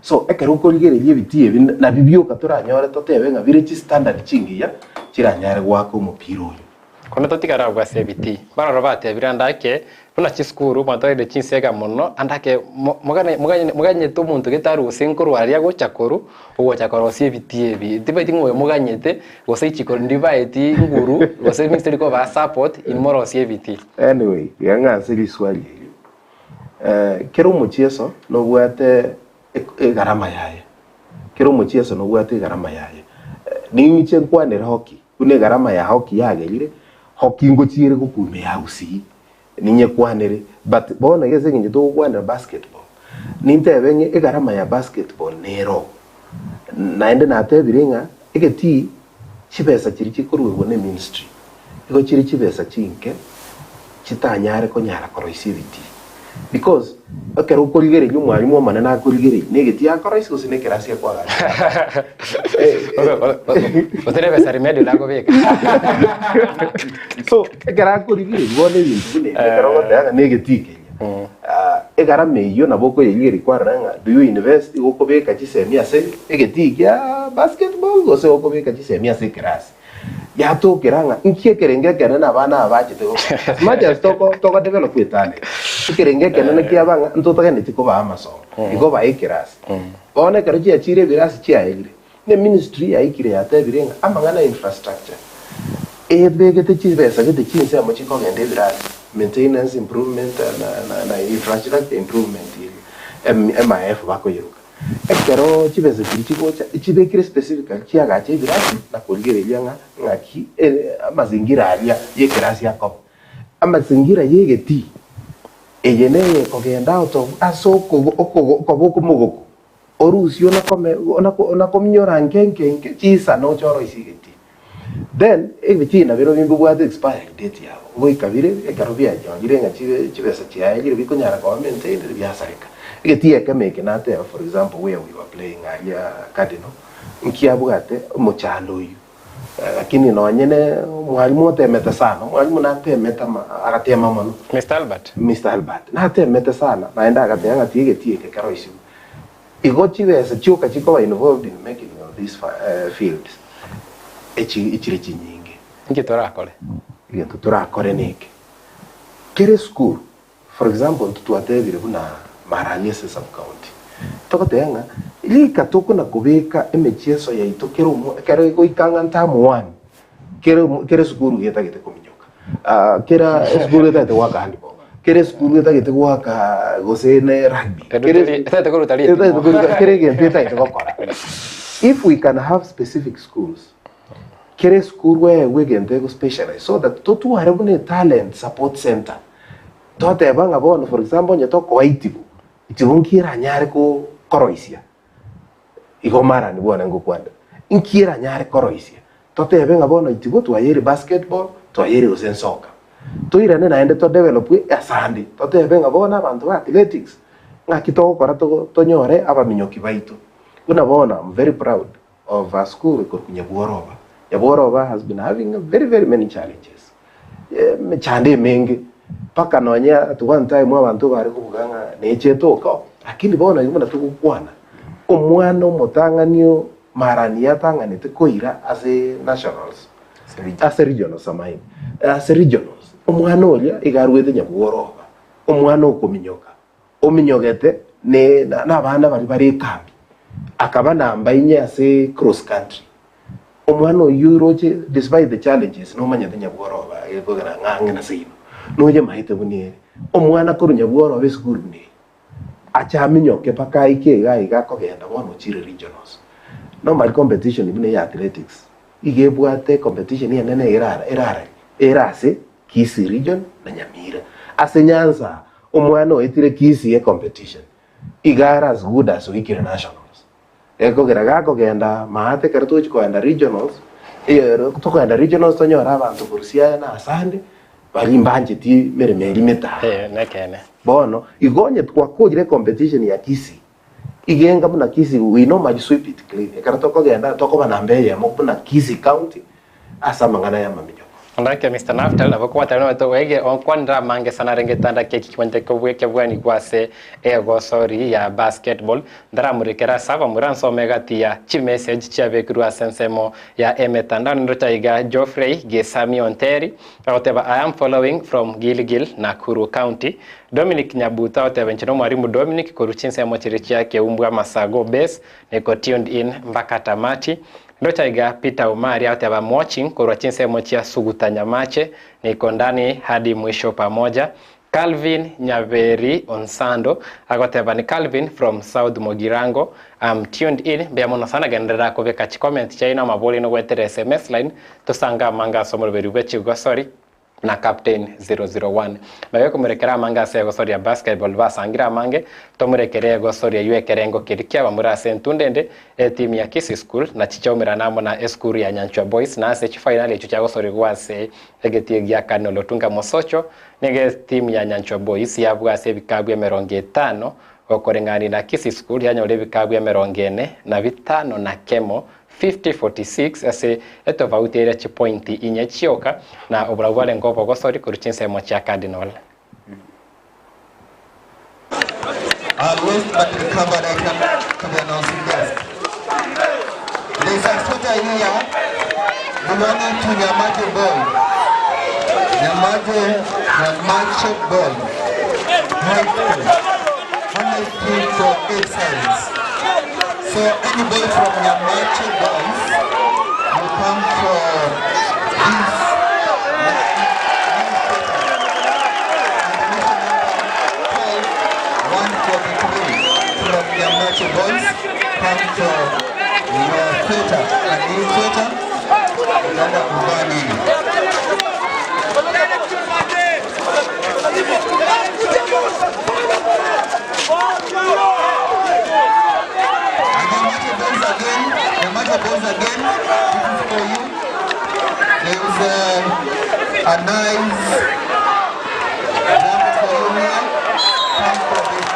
So ekero okorigereria ebitii ebi nabio bioka toranyore totebe ng'a bire chistandard chingiya chiranyare goaka omopira oyo. Korende totigare abwo ase ebitii. Baroro batebire ande ake, buna chisukuru, mwatwarire chinsega mono, ande ake moganyete omonto gete arue gose nkorwa aria agocha korwa, ogocha korosia ebitii ebi. Tibaeti ng'a oyo moganyete, gose ichiko ndibaeti nguru, gose ministry teri kobaa support, inwe morosie ebitii. Anyway, tiga ng'anse riswali erio. Kera omochieso nobwate egarama yaye, kera omochieso nobwate egarama yaye. Ninche nkwanere hockey, Buna egarama ya hoki yagerire, hoki ngochiere gokwa ime ya Gusii, ninyekwanere, but bono iga ase eng'encho togokwanera basketball, nintebe ng'a egarama ya basketball nero. Naende natebire ng'a egetii chibesa chiria chikoruegwa ne ministry, igo chire chibesa chinke chitanyare konyara koroisia ebitii. Because ekero okorigereria omwalimu omonene akorigereria, na egetii akoroisia gose na ekerasi akoagacha. Gose nebesa remedial akobeka. So ekero akorigereria bono ebinto buna ebi, ekero ogoteba ng'a na egetii keria, ah, egarama eyio nabo okoyerigereria kwarora ng'a do you invest igo okobeka chisemi ase egetii kia basketball gose okobeka chisemi ase ekerasi. Yatokera ng'a inki ekerengo ekenene abana aba bachete gokora. As much as toko toko develop etalent, ekerengo ekenene kiaba ng'a ntotaganeti kobaa amasomo, igo bae ekerasi. Bono ekero chiachire ebirasi chiaerire, ne ministry yaikire yatebire ng'a amang'ana ya infrastructure ebegete chibesa gete chinsemo chikogenda ebirasi, maintenance improvement na na na infrastructure improvement eria, MIF bakoyeroka. Ekero chibesa chiria chigocha, echibekire specifically chiagache ebirasi na korigereria ng'a ng'aki amazingira aria y'ekerasi akoba. Amazingira y'egetii eye neye ekogenda out of ase okogo okogo okoba okomogoko, orusie onakome onako onakominyora nke nke nke chisana oche oroisie egetii. Then ebitii nabirobio mbibwate expiry date yabo, goika bire ekero bianyorire ng'a chibe chibesa chiaye bikonyara koba maintained biasareka. Egetii ekemo eke nateba for example where we were playing aria Cardinal, nkiabwate omochando oyio lakini nonye ne omwalimu otemete sana, omwalimu natemete ama agatema mono. Mister Albert? Mister Albert, natemete sana naende agateba ng'a tiga egetii eke keroisigwe. Igo chibesa chioka chikoba involved in making of these fields echi echire chinyinge. Inki torakore? Egento torakore neke, kera esukuru, for example intwe twatebire buna Marani ase sub county, togoteba ng'a rika tokona kobeka emechieso yaito kera omo ekero egoika ng'a term one, kera omo kera esukuru getagete kominyoka, kera esukuru etagete goaka handball. Kera esukuru etagete goaka gose ne rugby, kera Etagete koruta ritimo. etagete koruta kera egento etagete gokora. If we can have specific schools, kera esukuru eegwe egento ego specialize so that totware buna etalent support center. Toteba ng'a bono for example onye tokoa itibo, itibo nki eranyare ko koroisia? Igo marani bwane ngokwana, inki eranyare koroisia? Totebe ng'a bono itibo twayeire basketball, twayeire gose ensoka. Toirane naende to develop asande, totebe ng'a bono abanto ba athletics, ng'aki togokora togo tonyore abaminyoki baito. Buna bono am very proud of a school ekorokwa Nyabworoba. Nyabworoba has been having very very many challenges, emechando emenge, mpaka nonye at one time abanto bare kobuga ng'a neche etoka, lakini bono iga buna togokwana, omwana omotang'ani o marani yatang'anete koira ase nationals, ase regionals samahani, ase regionals, omwana oria iga arwete Nyabworoba, omwana okominyoka. Ominyogete ne nabana baria bare ekambi, akaba namba inye ase cross country. Omwana oyio oiroche despite the challenges nomanyete Nyabworoba egekogera ng'a ang'e na seino. Noyemaete buna ere. Omwana korwa Nyabworoba esukuru buna eye, ache aminyoke mpaka aike iga iga akogenda bono ochire regionals. Normally competition buna eye ya athletics, iga ebwate competition enene erara erarari ere ase Kisii region na Nyamira. Ase Nyanza omwana oetire Kisii ecompetition iga are as good as oikire nationals. Gekogera gakogenda maate ekero togochi kogenda regionals, tokogenda regionals tonyore abanto korwa Siaya na asande baria mbancheti emeremo eria metabe. Bono igo onye twakorire ecompetition ya Kisii, iga enga buna Kisii we normally sweep it clean. Ekero tokogenda tokoba namba eyemo buna Kisii county ase amang'ana y'amaminyoko. Onde Mister Naftal nabo okobwatana nomonto oege okwanire amange sana arenge etanda keki kimanyete kobua kebwanigwa ase egosori ya basketball. Ntaramorekera ase abamura nsome gati ya chimessage chiabekirwe ase ensemo ya emetandao nindoche aiga Geoffrey Gesami Onteri agoteba I am following from Gilgil Nakuru County. Dominic Nyabuto agoteba inche nomwarimu Dominic korwa chinsemo chiria chia Keumbwa Masago Base niko tuned in mpaka tamati. Ndoche iga Peter Omari agoteba am watching korwa chinsemo chia Suguta Nyamache niko ndani hadi mwisho pamoja. Calvin Nyaberi Onsando agoteba ni Calvin from South Mugirango am tuned in mbuya mono sana genderera kobeka chicomment chiaino amabori aino goetera sms line tosange amange ase omoroberi bwe chigosori. na Captain 001. Naye okomorekera amange ase egosoria basketball basangire amange, tomorekere egosoria eyio ekerengo keria kiabamura ase entunda ende, etimu ya Kisii School na chichaumerana amo na esukuru ya Nyanchwa Boys na ase chifainali echio chiagosorigwa ase egetii gia Colonel Otunga Mosocho nigo etimu ya Nyanchwa Boys yabua ase ebikabu emerongo etano gokoreng'ania na Kisii School yanyora ebikabu emerongo ene na bitano na kemo 50-46 ase etofauti eria chipointi inye chioka, na oborabu bwarenge obogosori korwa chinsemo chia Cardinal. Our waste but recovered item to the announcing desk. There's a sweater here belonging to Nyamache boy. Nyamache, Nyamache boy. High school. Only 3 for 8 size. So anybody from Nyamache boys will come for this. From Nyamache boys come for your sweater, a new sweater. Utaenda kuvaa nini? Nyamache boys again, Nyamache boys again, this is for you. There is a nice jacket for you here. Come for this.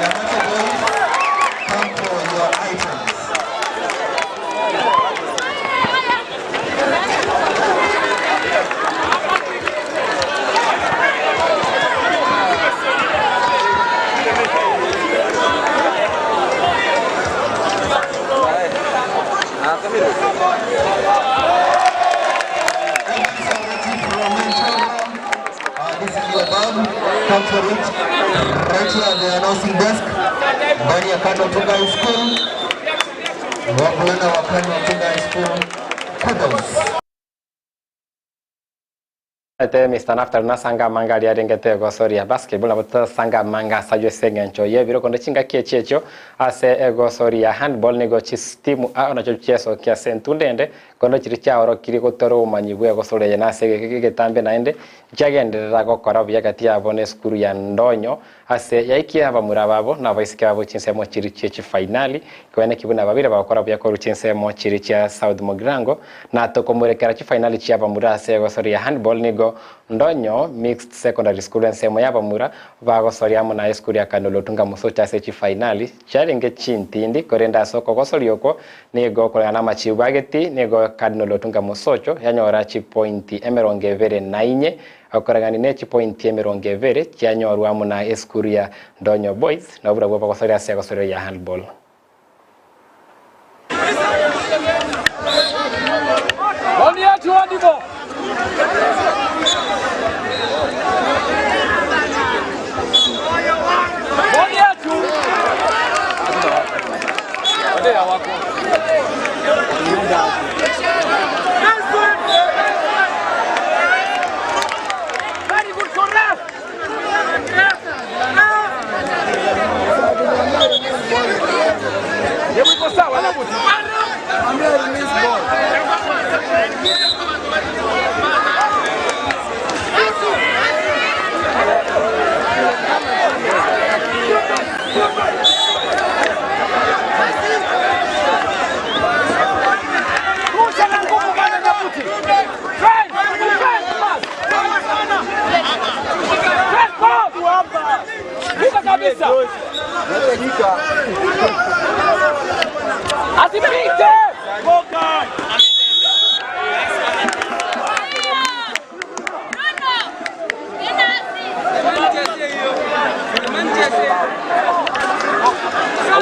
Nyamache boys, come for your items. This is your bag. Come for it. Right here at the announcing desk. Ndani ya Kano Tunga High School. Wavulana wa Kano Tunga High School. Kudos. Ete Mister Naftali nasanga amanga aria arengete egosoria basketball nabo totasanga amanga ase ayio ase eng'encho y'ebiro konde chingaki echi echio ase egosoria handball nigo chistimu ao nachio chiasokia ase entunda ende konde chiria chiaorokirie gotwara obomanyi bw'egosoria eye nase egetambe naende nchiagenderera gokora buya gati yabo na esukuru ya Ndonyo Ase yaikia abamura babo na abaiseke babo chinsemo chiria chie chifainali, koeneki buna babere bagokora buya korwa chinsemo chiria chia South Mugirango, na tokomorekera chifainali chia abamura ase egosoria ya handball nigo Ndonyo Mixed Secondary School ensemo ya abamura bagosoria amo na esukuru ya Kanolo-Otunga Mosocho ase chifainali chiarenge chintindi korende ase okogosoria okwo nigo koreng'ana namachibu ageti nigo Cardinal Otunga Mosocho yanyora chipointi 24 Okoreng'ania ne chipointi 20 chianyorwa amo na esukuru ya Ndonyo Boys, nabwo barabwo bagosoria ase egosorio ya handball.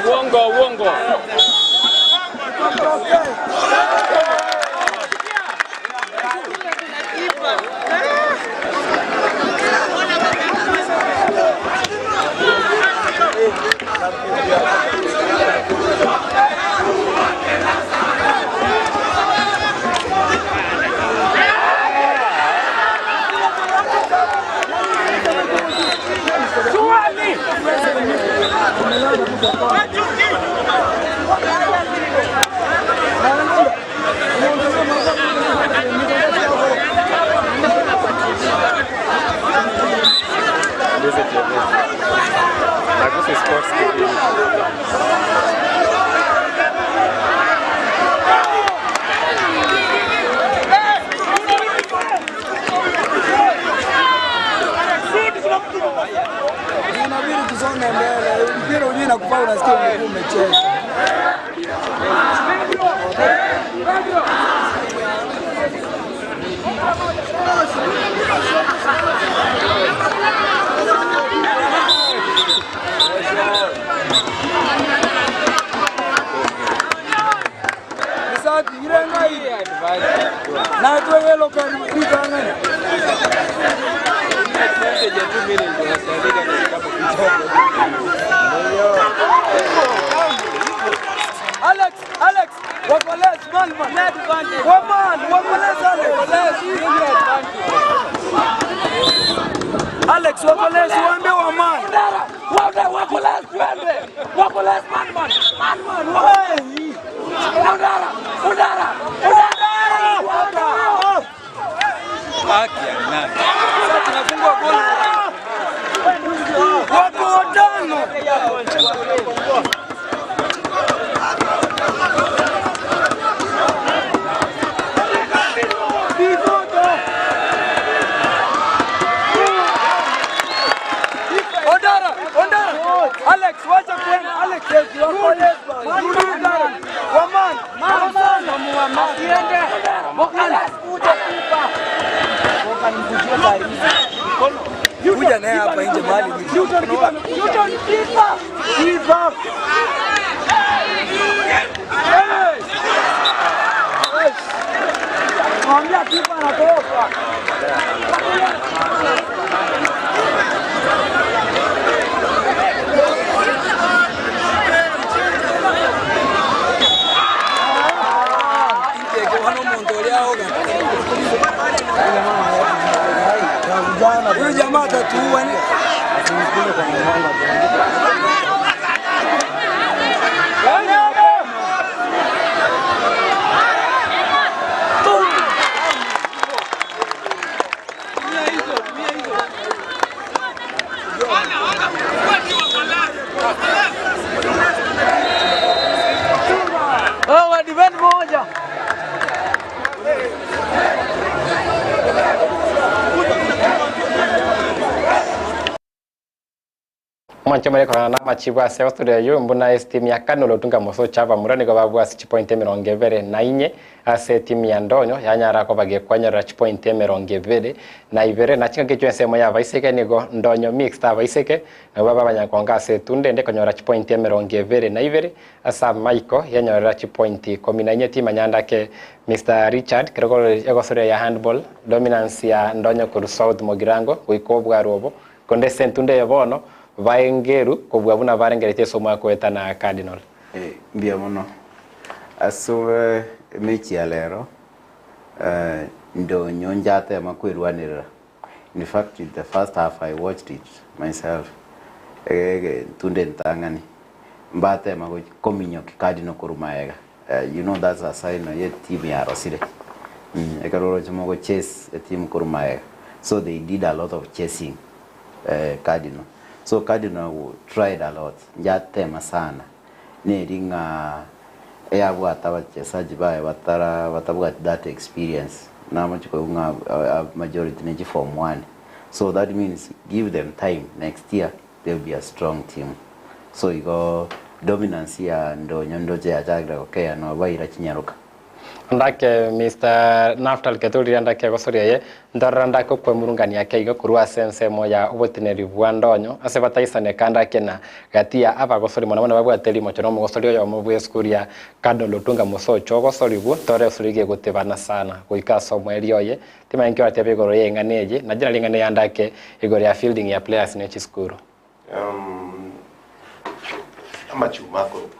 Uongo, uongo. Nagusi Sports TV. Inabidi tusonge mbele. Mpira ujui nakufaa, unasikia mguu umechoka. Isaki, irenga hii. Na tuwe yellow card ikangana. Alex, Alex, wakoles man man. Waman, wakoles Alex. Alex, wakoles waambie waman. Wakoles twende. Wakoles man man. Man man. Udara, udara, udara. Haki ya nani? Sasa tunafungwa goli. Wako watano. Ondara, Ondara. Alex, wacha kuenda. Alex, rudi. Rudi Ondara. Waman. Waman. Asiende. Wakoles kuja kupa. Kuja naye hapa nje mahali ni. Newton keeper. Newton keeper. Keeper. Hey! Mwambia kipa anatoka. Inteke hano omuntu oli aho Omonche more korana namachibu ase gotoria ayio, mbuna esitimu ya Kano Lotunga Mosocho abamura nigo babwase chipointi 24 ase etimu ya Ndonyo yanyara koba gekwanyorera chipointi 22 na chingaki echio ensemo ya abaiseke nigo Ndonyo Mixed abaiseke nabwo babanyakonga ase etunda ende konyora chipointi 22 ase amaiko yanyorera chipointi 14 timanya ndake Mister Richard kero egosoria ya handball dominance ya Ndonyo korwa South Mogirango goika obwaro obo Konde ase entunda eye bono baengeru kobua buna barengeretie ase omwaka oetana Cardinal. Mbuya mono ase emechi ya rero, ndonyo nchatema kwerwanerera, in fact the first half I watched it myself, entunda entang'ani mbatema kominyokia Cardinal korwa magega, you know that's a sign ye team yarosire, ekero oroche mogo chase eteam korwa magega, so they did a lot of chasing Cardinal, so Cardinal tried a lot, nchatema sana, neri ng'a eyabwate abachesaji baye batara batabwati that experience, namochi koigwa ng'a majority ne chi form one, so that means give them time next year they will be a strong team, so igo dominance ya ndonyo ndoche yachakire gokea nabo baira chinyaroka. Ndake Mister Naftal Keturire ndake gosoria eye, ntorora ndake okwemurungania ake iga korwa ase ensemo ya oboteneri bwa ndonyo ase bataisaneka ndake na gati ya abagosori mono mono babwate rimocho na omogosori oyomo bw'esukuru ya Cardinal Otunga Mosocho ogosorigwe tore osori gegotebana sana goika ase omoerio oye timanya nki oratebe igoro ye eng'ana eye nache nari eng'ana eya ndake igoro ya fielding ya players ne chisukuru. Amachuma akorokwa.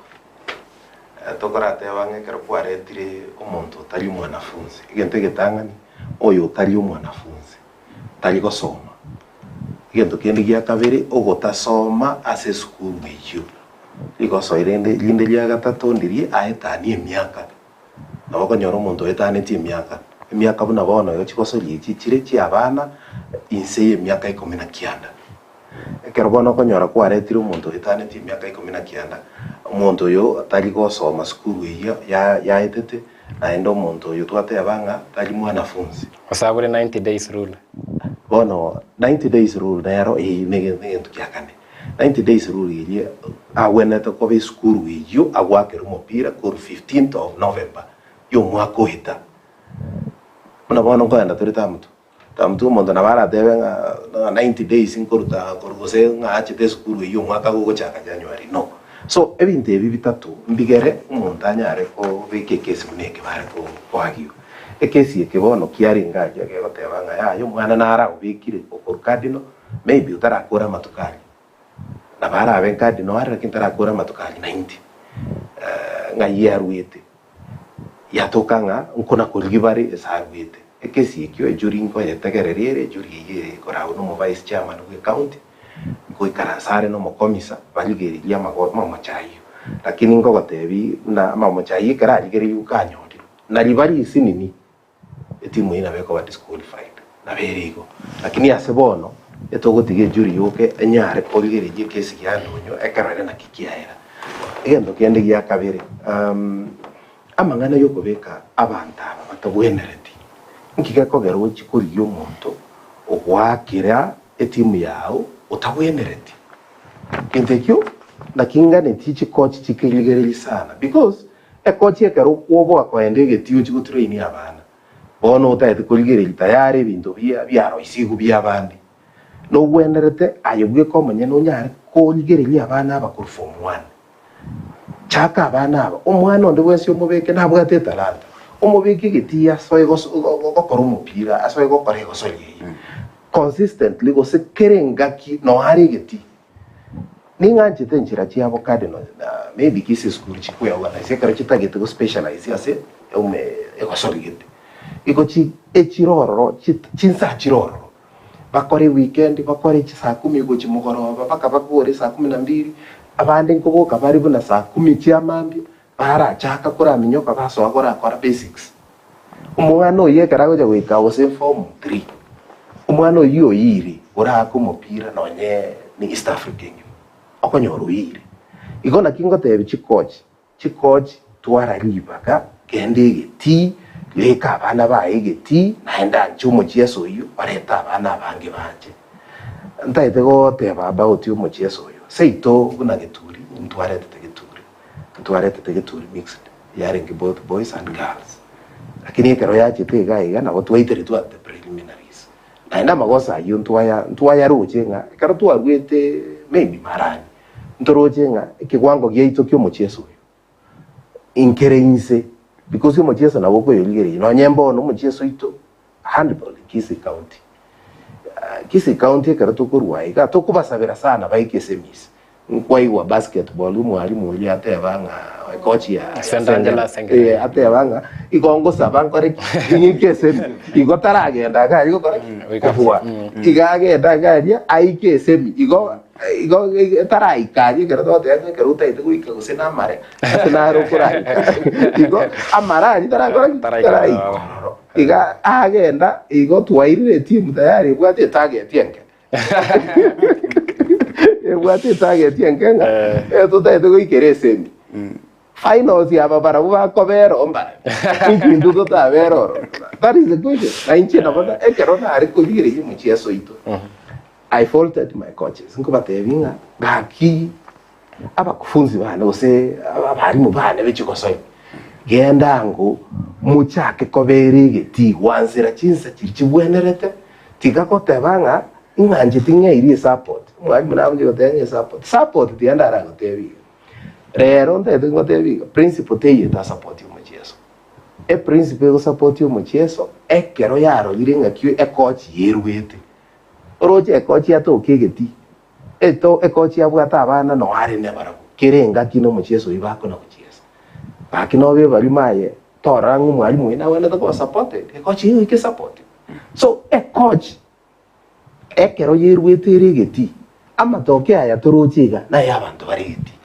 Tokorateba ng'a ekero kwaretire omonto otari omwanafunzi, egento egetang'ani, oyo otari omwanafunzi, tari gosoma. Egento kende gia kabere, ogotasoma ase esukuru eyio. Rigoso rende rinde ria gatato ndiria aetanie emiaka. Nabo okonyora omonto oetanetie emiaka, emiaka buna bono igo chigosoria echi chire chi'abana inse y'emiaka ikomi na kianda. Ekero bono okonyora kwaretire omonto oetanetie emiaka ikomi na kianda, omonto oyo tari gosoma sukuru eyio yaetete, naende omonto oyo twateba ng'a tari mwanafunzi. Osabore 90 days rule. Bono 90 days rule nero eyio negento kia kane. 90 days rule eria agwenerete koba esukuru eyio agwakera omopira korwa 15th of November y'omwaka oeta. Buna bono nkoenda tore term two, term two omonto nabo aratebe ng'a 90 days nkoruta korwa gose ng'a achete esukuru eyio omwaka gogochaka January no. So ebinto ebi bitato mbigere omonto anyare kobeka ekesi buna eke bare koagiwa. Ekesi eke bono kiarenge aria gegoteba ng'a yaya omwana naro aobekire okorwa cardinal Maybe otarakora amatuko aria, nabo arabe nkadi noare lakini tarakora amatuko aria 90 ng'ai arwete, yatoka ng'a nkona korigia bare ase arwete. Ekesi ekio ejury nkoyetegereria ere, ejury eyio ere ekoragwa na omo vice chairman bwe ecounty, nkoikaransa are na omokomisa barigererie amago amamocho ayio. Lakini nkogotebia buna amamocho ayio ekero arigereirwe kanyorirwe, nari bare isinini. Etimu eyio nabo ekoba disqualified, nabo ere igo. Lakini ase bono, etogotiga ejury yoka enyare korigereria ekesi gia Ndonyo ekero ere naki kiaera. Egento kende gia kabere, amang'ana yokobeka abanto aba batabwenereti, nki gekogera ochie korigia omonto ogoakera etimu yao otabwenereti? Egento ekio naki nganetie chikochi chikerigererie sana because Ekochi ekero okwoboa koenda egetii ochie gotrain abana, bono otagete korigereria tayari ebinto bia biaroisigwe biabande. Nogwenerete aye bweka omonyene onyare korigereria abana aba korwa form one. Chaka abana aba, omwana onde bwensi omobeke nabwate etalanta, omobeke egetii asoe gokora omopira, asoe gokora egosori eye consistently gose kera engaki noe are egetii. Ning'anchete enchera chiabo Cardinal na maybe Kisii school chikweorganize ekero chitagete go specialize ase egosori gete. Igo chi echire ororo chinsa chire ororo. Bakore eweekend, bakore chisaa kumi gochia mogoroba mpaka bakore saa kumi na mbili, abande nkoboka bare buna saa kumi chia mambia, barachaka koraminyoka basoa korakora basics. Omwana oyio ekero agocha goika gose form three, omwana oyio oyiire oraake omopira nonye ne East Africa engima, okonyora oyiire. Igo naki ngotebia chicoach, chicoach twara ribaga, genda egetii, beka abana baye egetii, naende anche omochieso oyio, orete abana abange banche. Ntaete goteba about omochieso oyo, seito buna Geturi, ntwaretete Geturi, ntwaretete Geturi mixed. Yarenge both boys and girls. Lakini ekero yachete iga iga nabo twaiteretwe at the preliminaries. Naende amagoso ayio ntwaya ntwayaroche ng'a ekero twaruete maybe marani, ntoroche ng'a ekewango giaito kia omochieso oyo nkere inse because omochieso nabo okoyorigereria nonye mbono omochieso oito handball Kisii county. Kisii county ekero tokorwa iga tokobasabera sana baike semis Nkwaigwa basketball omwalimu oria ateba ng'a coach ya St. Angela Sengera. Eh, ateba ng'a igo ngosaba nkore ki ng'ike esemi igo taragenda iga aria gokora ki Goika kobua iga agenda iga aria aike esemi igo igo taraika aria ekero togoteba ng'a ekero otaete goika gose namare ase naro okoraika igo amare aria tarakora ki Taraika taraika ororo. iga agenda igo twairire etimu tayari ebwate etarget enke Ebwate etarget enke ng'a eh, totaete goikera esemi. Finals aba barabwo bakobera oo mbarabi. Inki intwe totabera oro? That is the question. Na inche nabo na ekero nare korigereria omochieso oito, I faulted my coaches nkobatebia ng'a gaki abakufunzi bane gose abarimu bane be chigosori, genda ango mochake kobera egetii gwansera chinsa chiria chibwenerete, tiga goteba ng'a ing'ancheti ng'eirie esupport. Omwalimu nagochia goteba ng'a esupport, support tiga ndaragotebi iga. Rero ntagete ngotebi iga, principal teiyo etasapoti omochieso. Eprinciple egosapoti omochieso ekero yarorire ng'aki ekochi yerwete. Oroche ekochi yatoka egetii, Eto ekochi yabwate abana noo are nabarabwo, kera engaki nomochieso oyio bakona gochiesa. Gaki nobe ebarimo aye, torora ng'a omwalimu oyo nagwenerete koba supported, ekochi eyio goika esupportiwe. So ekochi ekero yeruete ere egetii, amatoke aya toroche iga naye abanto bare egetii.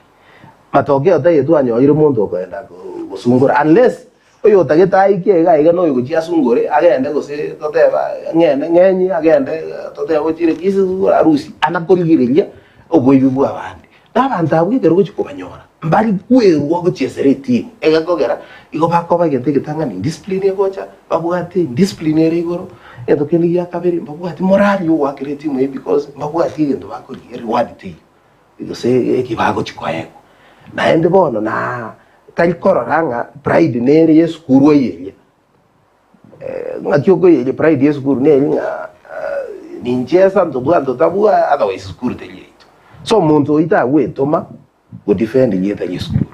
Matokeo taiyo twanyorire monto okoenda gosungora unless Oyotagete aike iga aiga noyogochia asungore agende gose toteba ng'ende ng'enye agende totebe ochire Kisii arusie ana korigereria oboibi bw'abande. Na abanto abwo ekero ogochia kobanyora mbari kwerwa gochiesera etimu egekogera igo bakoba egento egetang'ani indiscipline egocha babwate indiscipline ere igoro, egento kende gia kabere mbabwati morali ya ogoakera etimu eyio because mbabwati egento bakorigia reward teiyo. Gose eki bagochia koegwa. Naende bono na tari korora ng'a pride nere y'esukuru oyeria. Ng'aki okoyeria pride y'esukuru neri ng'a ninchesa ntobua ntotabua otherwise sukuru teri yaito. So omonto oyio tagwetoma go defend rieta ri'esukuru.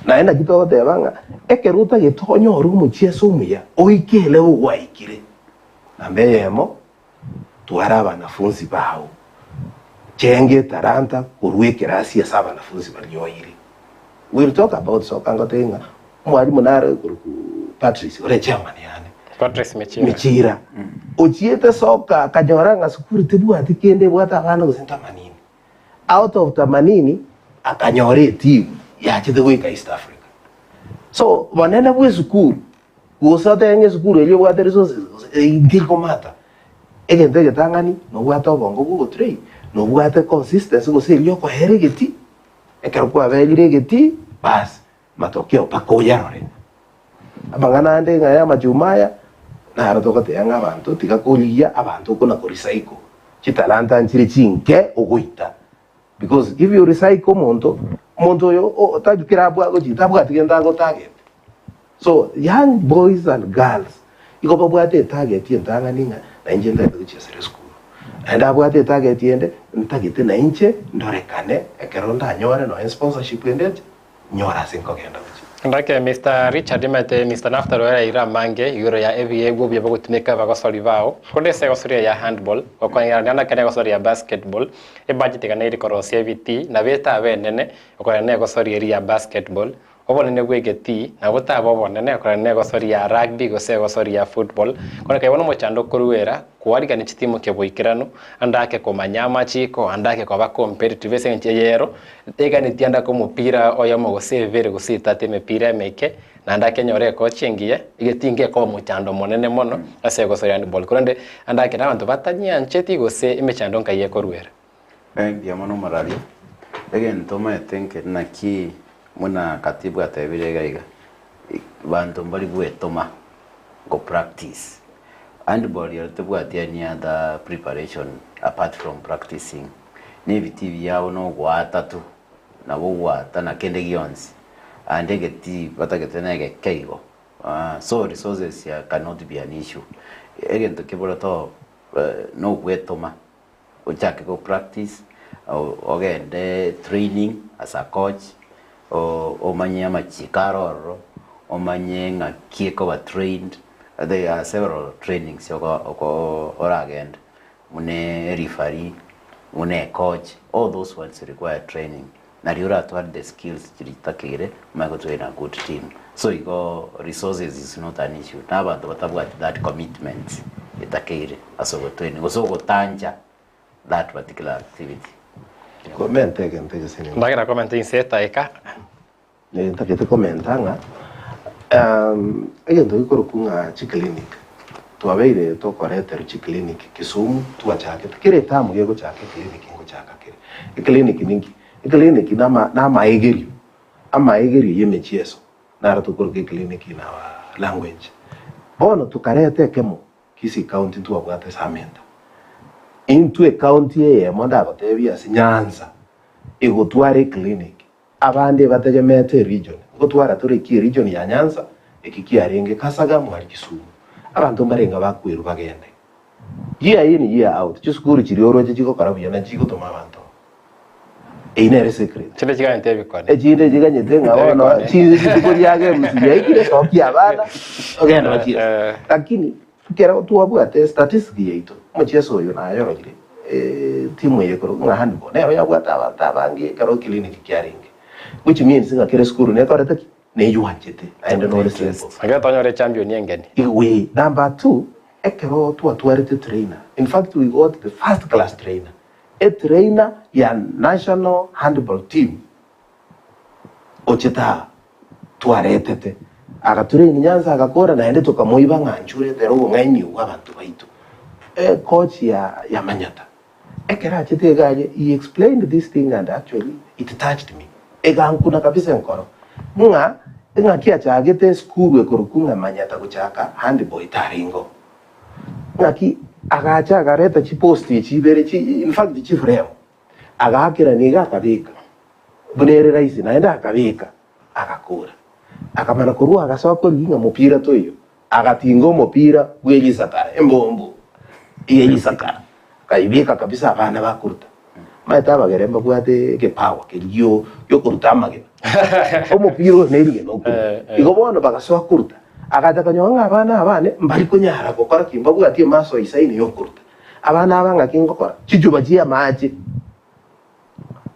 Naende naki togoteba ng'a ekero otagete onyore omochieso omuya oike elevel gwaikire, namba eyemo. Twara abanafunsi bao, chenga etalanta korwa ekerasi ase abanafunsi baria oire. We'll talk about soka ngotebie ng'a omwalimu nare okorokwa Patrice ore chairman yane. Patrice Michira. Michira. Ochiete soka akanyora ng'a sukuru tebwati kende ebwate abana gose ntamanini. Out of tamanini akanyora etimu yachete goika East Africa. So bonene bwa esukuru Gose otebe ng'a esukuru eria ebwate resources gose ntiri komata. Egento egetang'ani nobwate obongo bwa ogotrain, nobwate consistency gose eria okoera egetii, ekero kwaberire egetii bas matokeo mpaka oyarore. Amang'ana ande ng'a ya amachuma aya, naro togoteba ng'a abanto tiga korigia abanto okona ko recycle chitalanta nchire chinke ogoita because if you recycle omonto, omonto oyo otari kera abwo agochia tabwati gento agotarget. So young boys and girls igo babwate etarget entang'ani ng'a nainche ntagete gochiesera esukuru. Naende abwate etarget ende ntagete nainche ndorekane ekero ndanyore nonya sponsorship ende eche nyore ase nkogenda gochia. Ndake Mister Richard omanyete Mister Naftali oraire amange igoro ya ebiegwa obuya bogotumeka abagosori bao. Korende ase egosori eye ya handball, gokong'erania na kera egosori ya basketball, ebudget iga neri korosia ebitii, nabo etabe enene, okorenda na egosori eria ya basketball. Obonene bw'egetii nabo taba obonene korende negosori ya rugby gose egosori ya football. Korende kaibo nomochando okoruera koarigania chitimu keboikeranu ande ake komanya amachiko ande ake koba competitive ase eng'encho eye ero eganetie ande ake omopira oyomo gose ebere gose etato emepira emeke naende akenyore ekochi engiya egetii ngekoba omochando omonene mono ase egosori ya handball. Korende ande ake nabanto batanyiancheti gose emechando nkai ekoruera. Mbuya mono omoraria, egento omanyete nke naki buna katibu atebire iga iga, banto mbari gwetoma go practice. Handball ero tebwati any other preparation apart from practicing. Na ebitii biabo na ogoata tu, nabo ogoata na kende gionsi, ande egetii batagete na egeke igo. So resources cannot be an issue. Egento keborete oo na ogwetoma. Ochake go practice, ogende training as a coach, omanye amachiko aro ororo, omanye ng'aki ekoba trained, there are several trainings oko oragende, buna ereferee, buna ecoach, all those ones require training. Nario oratware the skills chiria chitakeire omanye go train a good team. So igo resources is not an issue, na abanto batabwati that commitment etakeire ase ogotrain gose ogotancha that particular activity. Komenta egento egeseni. Ndagera komenta inse etaika. Ntagete komenta ng'a egento gekorokwa ng'a chiclinic, twabeire tokoreterwa chiclinic Kisumu twachakete, kera etamu gegochaka eclinic ngochaka kere. Eclinic ninki? Eclinic nama namaegerio, amaegerio ya emechieso naro tokoroka eclinic in our language. Bono tokareta ekemo Kisii county ntwabwate Samenta. Intwe ecounty eyemo ndagotebie ase Nyanza egotwara eclinic Abande bategemeete eregion, ngotwara tore ki eregion ya Nyanza, eki kiarenge Kasaga mwari Kisumu. Abanto mbarenga bakwerwa bagende. Year in year out, chisukuru chiria oroche chigokora buya nachi chigotoma abanto. Eyio nere secret. Chinde chiganyete ebikone. Echinde chiganyete ng'a bono Ebikone. chi- rituko riage erusi riaikire sokia abana ogende bachiese. Lakini ekero twabwate statistic yaito, omochieso oyo nayororire timu eye ekorokwa ng'a handball nero yabwate abanto abange ekero eclinic kiarenge which means ng'a kera esukuru nekorete ki? Neywanchete naende nore simple. Ekero twanyora echampion engeni. Igwe number two, ekero twatwarete trainer, in fact we got the first class trainer, etrainer ya national handball team ochete aa twaretete agatrain Nyanza agakora naende tokamoiba ng'a nchurete ere obong'aini obwo abanto baito. Ecoach ya ya Manyata ekero achete iga aria he explained this thing and actually it touched me egankuna kabisa enkoro ng'a ng'aki achagete esukuru ekorokwa ng'a Manyata gochaka handball tarengeo ng'aki agacha agareta chipost echi ibere chi infact chiframe Agaakerania iga akabeka, buna ere rahisi, naende akabeka, agakora. Akamana korwa agasoa korigia ng'a mopira toiyo, agatinga omopira bwe risakara, embombo ye risakara, akaibeka kabisa abana bakoruta. Omanyete abagere mbabwate egepawa keria gio giokoruta amagena. Omopira oyo nerigena okoruta. Igo bono bagasoa koruta, agacha akanyora ng'a abana abane mbari konyara gokora ki, mbabwati emaso isaine yokoruta. Abana aba ng'aki ngokora? Chichuba chi'amaache.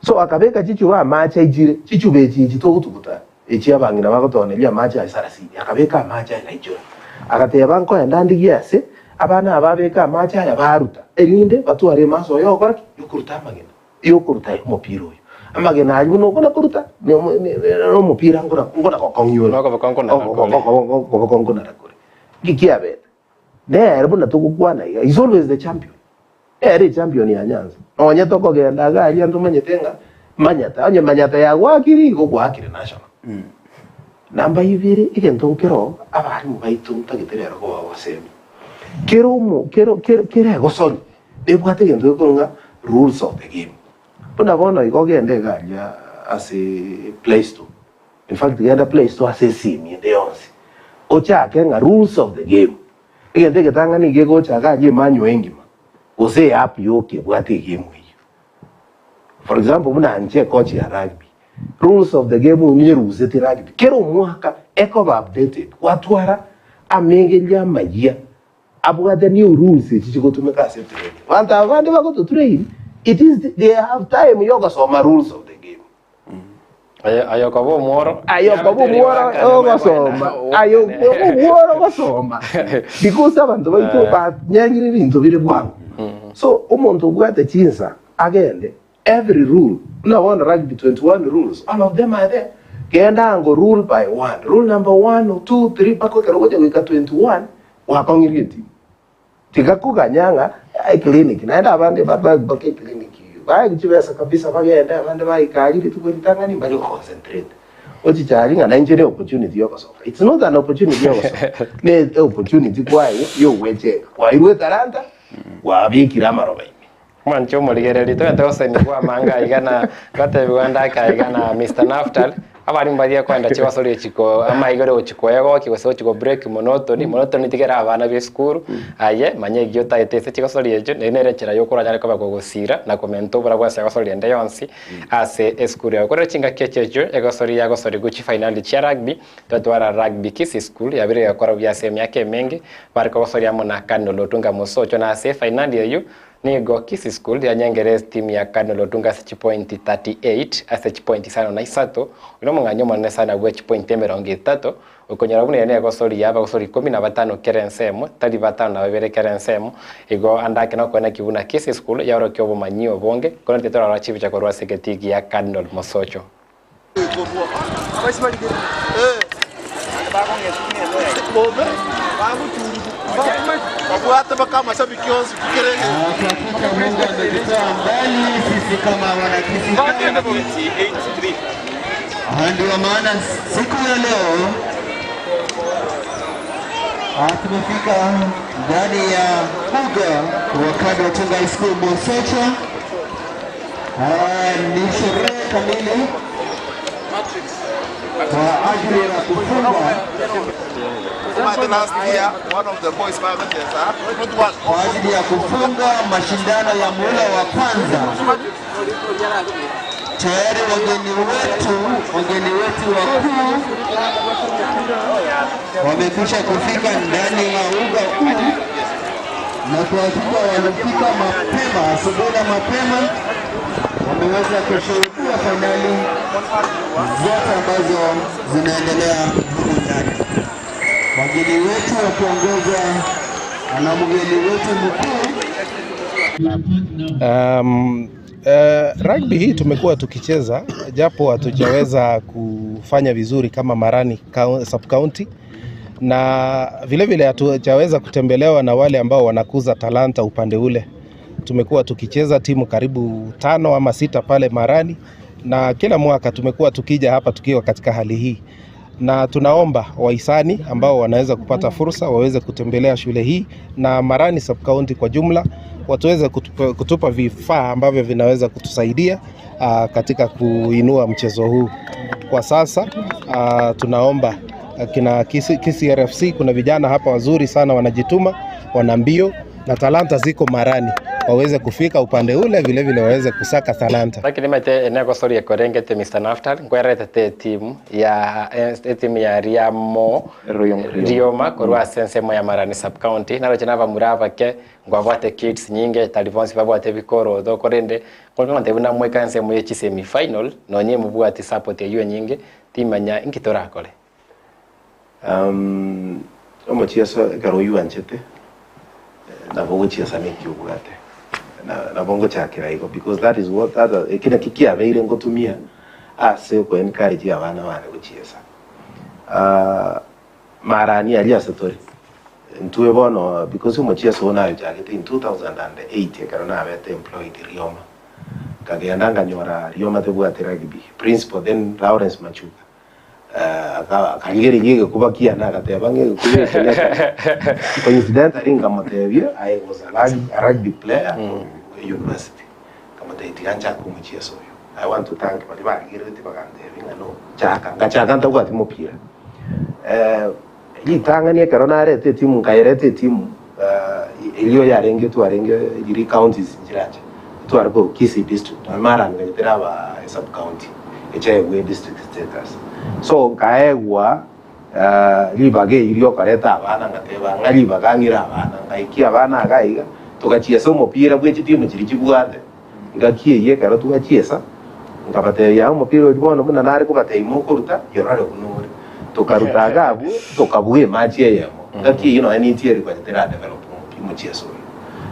So akabeka chichuba amaache aichire, chichuba echi echi togotuguta, echi abang'ina bagotooneria amaache aye sarasini, akabeka amaache aye gaichora. Agateba, Nkoenda ndigie ase abana aba abeke amaache aya baruta, erinde batware emaso oyo ogokora ki? Yokoruta amagena, yokoruta omopira oyo. Amagena aria buna okona koruta, nomopira nkona nkona gokong'ia ore. Okoboko nkonara kore. Nki kiabete? Nere buna togokwana iga, he's always the champion. Nere echampion ya Nyanza. Nonye tokogenda iga aria ntomanyete ng'a Manyata, onye Manyata yagwakire igo gwakire national. Namba ibere, egento nkero abalimu baito ntagete rero koba gosemi. Kera omo kero kero kera egosori nebwate egento gekorwa ng'a rules of the game. Buna bono igo ogende iga aria ase play store. In fact genda play store ase esimi ende yonsi ochake ng'a rules of the game egento egetang'ani gegocha iga aria emanual engima gose eapp yoka ebwate egame eyio. For example buna inche coach ya rugby rules of the game nyerusetie rugby kera omwaka ekoba updated gwatwara amegeria amayia abwate new rules echi chigotumeka ase training. Abanto aba bande bagoto train it is they have time yogosoma rules of the game. Aye okoba omworo. Aye okoba omworo ogosoma. Aye okoba omworo ogosoma. Because abanto baito banyarire ebinto bire bwango. So omonto obwate chinsa agende every rule buna bono rugby 21 rules all of them are there. Genda ango rule by one. Rule number one, two, three mpaka ekero ogocha goika 21 gwakong'irie etimu. Tiga koganya ng'a eclinic naende abande mpaka eclinic eyio baegwe chibesa kabisa bagende abande baika aria rituko ritang'ani mbari go concentrate ochiche aria ng'a nainche ne opportunity ya ogosoka it's not an opportunity ya ogosoka ne opportunity kwaegwa ya ogwechenga kwairwe etalanta kwabekire amaroba ime. Mwanche omorigereria, togende gosemigwa amanga aiga na gotebigwa ndake aiga na Mister Naftal, abarimu baria kwenda chigosori chiko amaiga ore gochi koegokia gose gochi ko break monotony, monotony tigera abana be esukuru, aye manya ekio otaete ase chigosori echio, neri nere enchera ya okoranyare koba kogosira na komenta oborabu ase egosori ende yonsi ase esukuru yago. Korende chingaki echi echio, egosori yagosorigwe chifainali chia rugby, twatwara Rugby Kisii School yabeire egekora buya ase emiaka emenge, bare kogosoria amo na Cardinal Otunga Mosocho na ase efainali eyio, Nigo Kisii School yanyengere estimu ya Cardinal Otunga ase chipointi 38 ase chipointi isano na isato, oria nomong'anyi omonene sana bwe chipointi emerongo etato, okonyora buna ere negosoria abagosori ikomi na batano kera ensemo, tari batano na babere kera ensemo. Igo ande ake nokoena ki buna Kisii School yaorokia obomanyi obonge, korende titorarora chibicha korwa ase egetii gia Cardinal Mosocho. Hakika Mungu ametutoa mbali sisi kama wanakisii. Ndio maana siku ya leo tumefika ndani ya uga wa Kado Tunga High School Mosocho. Ni sherehe kamili kwa ajili ya kufunga kwa ajili ya kufunga mashindano ya muhula wa kwanza. Tayari wageni wetu wageni wetu wakuu wamekwisha kufika ndani ya uga huu, na kwa hakika walifika mapema, asubuhi na mapema, wameweza kushuhudia fainali zote ambazo zinaendelea humu ndani. Wageni wetu wakiongozwa na mgeni wetu mkuu Rugby hii tumekuwa tukicheza japo hatujaweza kufanya vizuri kama Marani sub county, na vile vile hatujaweza kutembelewa na wale ambao wanakuza talanta upande ule. Tumekuwa tukicheza timu karibu 5 ama 6 pale Marani, na kila mwaka tumekuwa tukija hapa tukiwa katika hali hii, na tunaomba wahisani ambao wanaweza kupata fursa waweze kutembelea shule hii na Marani sub county kwa jumla, watuweze kutupa vifaa ambavyo vinaweza kutusaidia katika kuinua mchezo huu. Kwa sasa tunaomba kina Kisii RFC, kuna vijana hapa wazuri sana wanajituma, wana mbio na talanta ziko Marani, waweze kufika upande ule vile vile waweze kusaka talanta. Lakini mete eneko sorry ekorengete Mr. Naftal nkwerete timu ya timu ya Riamo Rioma korwa sensemo ya Marani sub county naroche naba muraba ke ngwabwate kids nyinge talibonsi babwate bikoro korende korwa ntebuna mweka ensemo ye semi final nonye mubwate support eyo nyinge timanya inkitorakore. Omochieso ekero oywanchete nabo ogochiesa neki obwate nabo ngochakera igo because that is what that ekina kikiabeire ngotumia ase oko encourage abana bane gochiesa. Marani aria ase tore ntwe bono because omochieso ono ayochagete in 2008 ekero nabete employed Rioma kagenda nganyora Rioma tebwate rugby principal then Lawrence Machuka akarigereria egekuba kiane agateba ng'a egekuba eke neke coincidentally nkamotebia I was a rugby player university nkamotebia tiga nchake omochieso oyo I want to thank baria barigereretie bagantebia ng'a no chaka ngachaka ntabwati mopira ritang'ani ekero narete etimu nkaereta etimu erio yarenge twarenge riria counties nchirache tware korwa Kisii district na Marani kanyetera aba sub county echaegwe district status so nkaegwa ribaga erio riokoreta abana ngateba ng'a ribaga ng'ire abana ngaikia abana iga iga togachiesa omopira bwe chitimu chiria chibwate ngaki eyio ekero twachiesa. Nkabatebia, Aa omopira oria bono buna nare kobatebia mokoruta, yorore buna ore. Tokaruta iga abwo, tokabua emachi eyemo. Engaki eyio nonya nitieri konya teradevelop omopi omochieso oyo.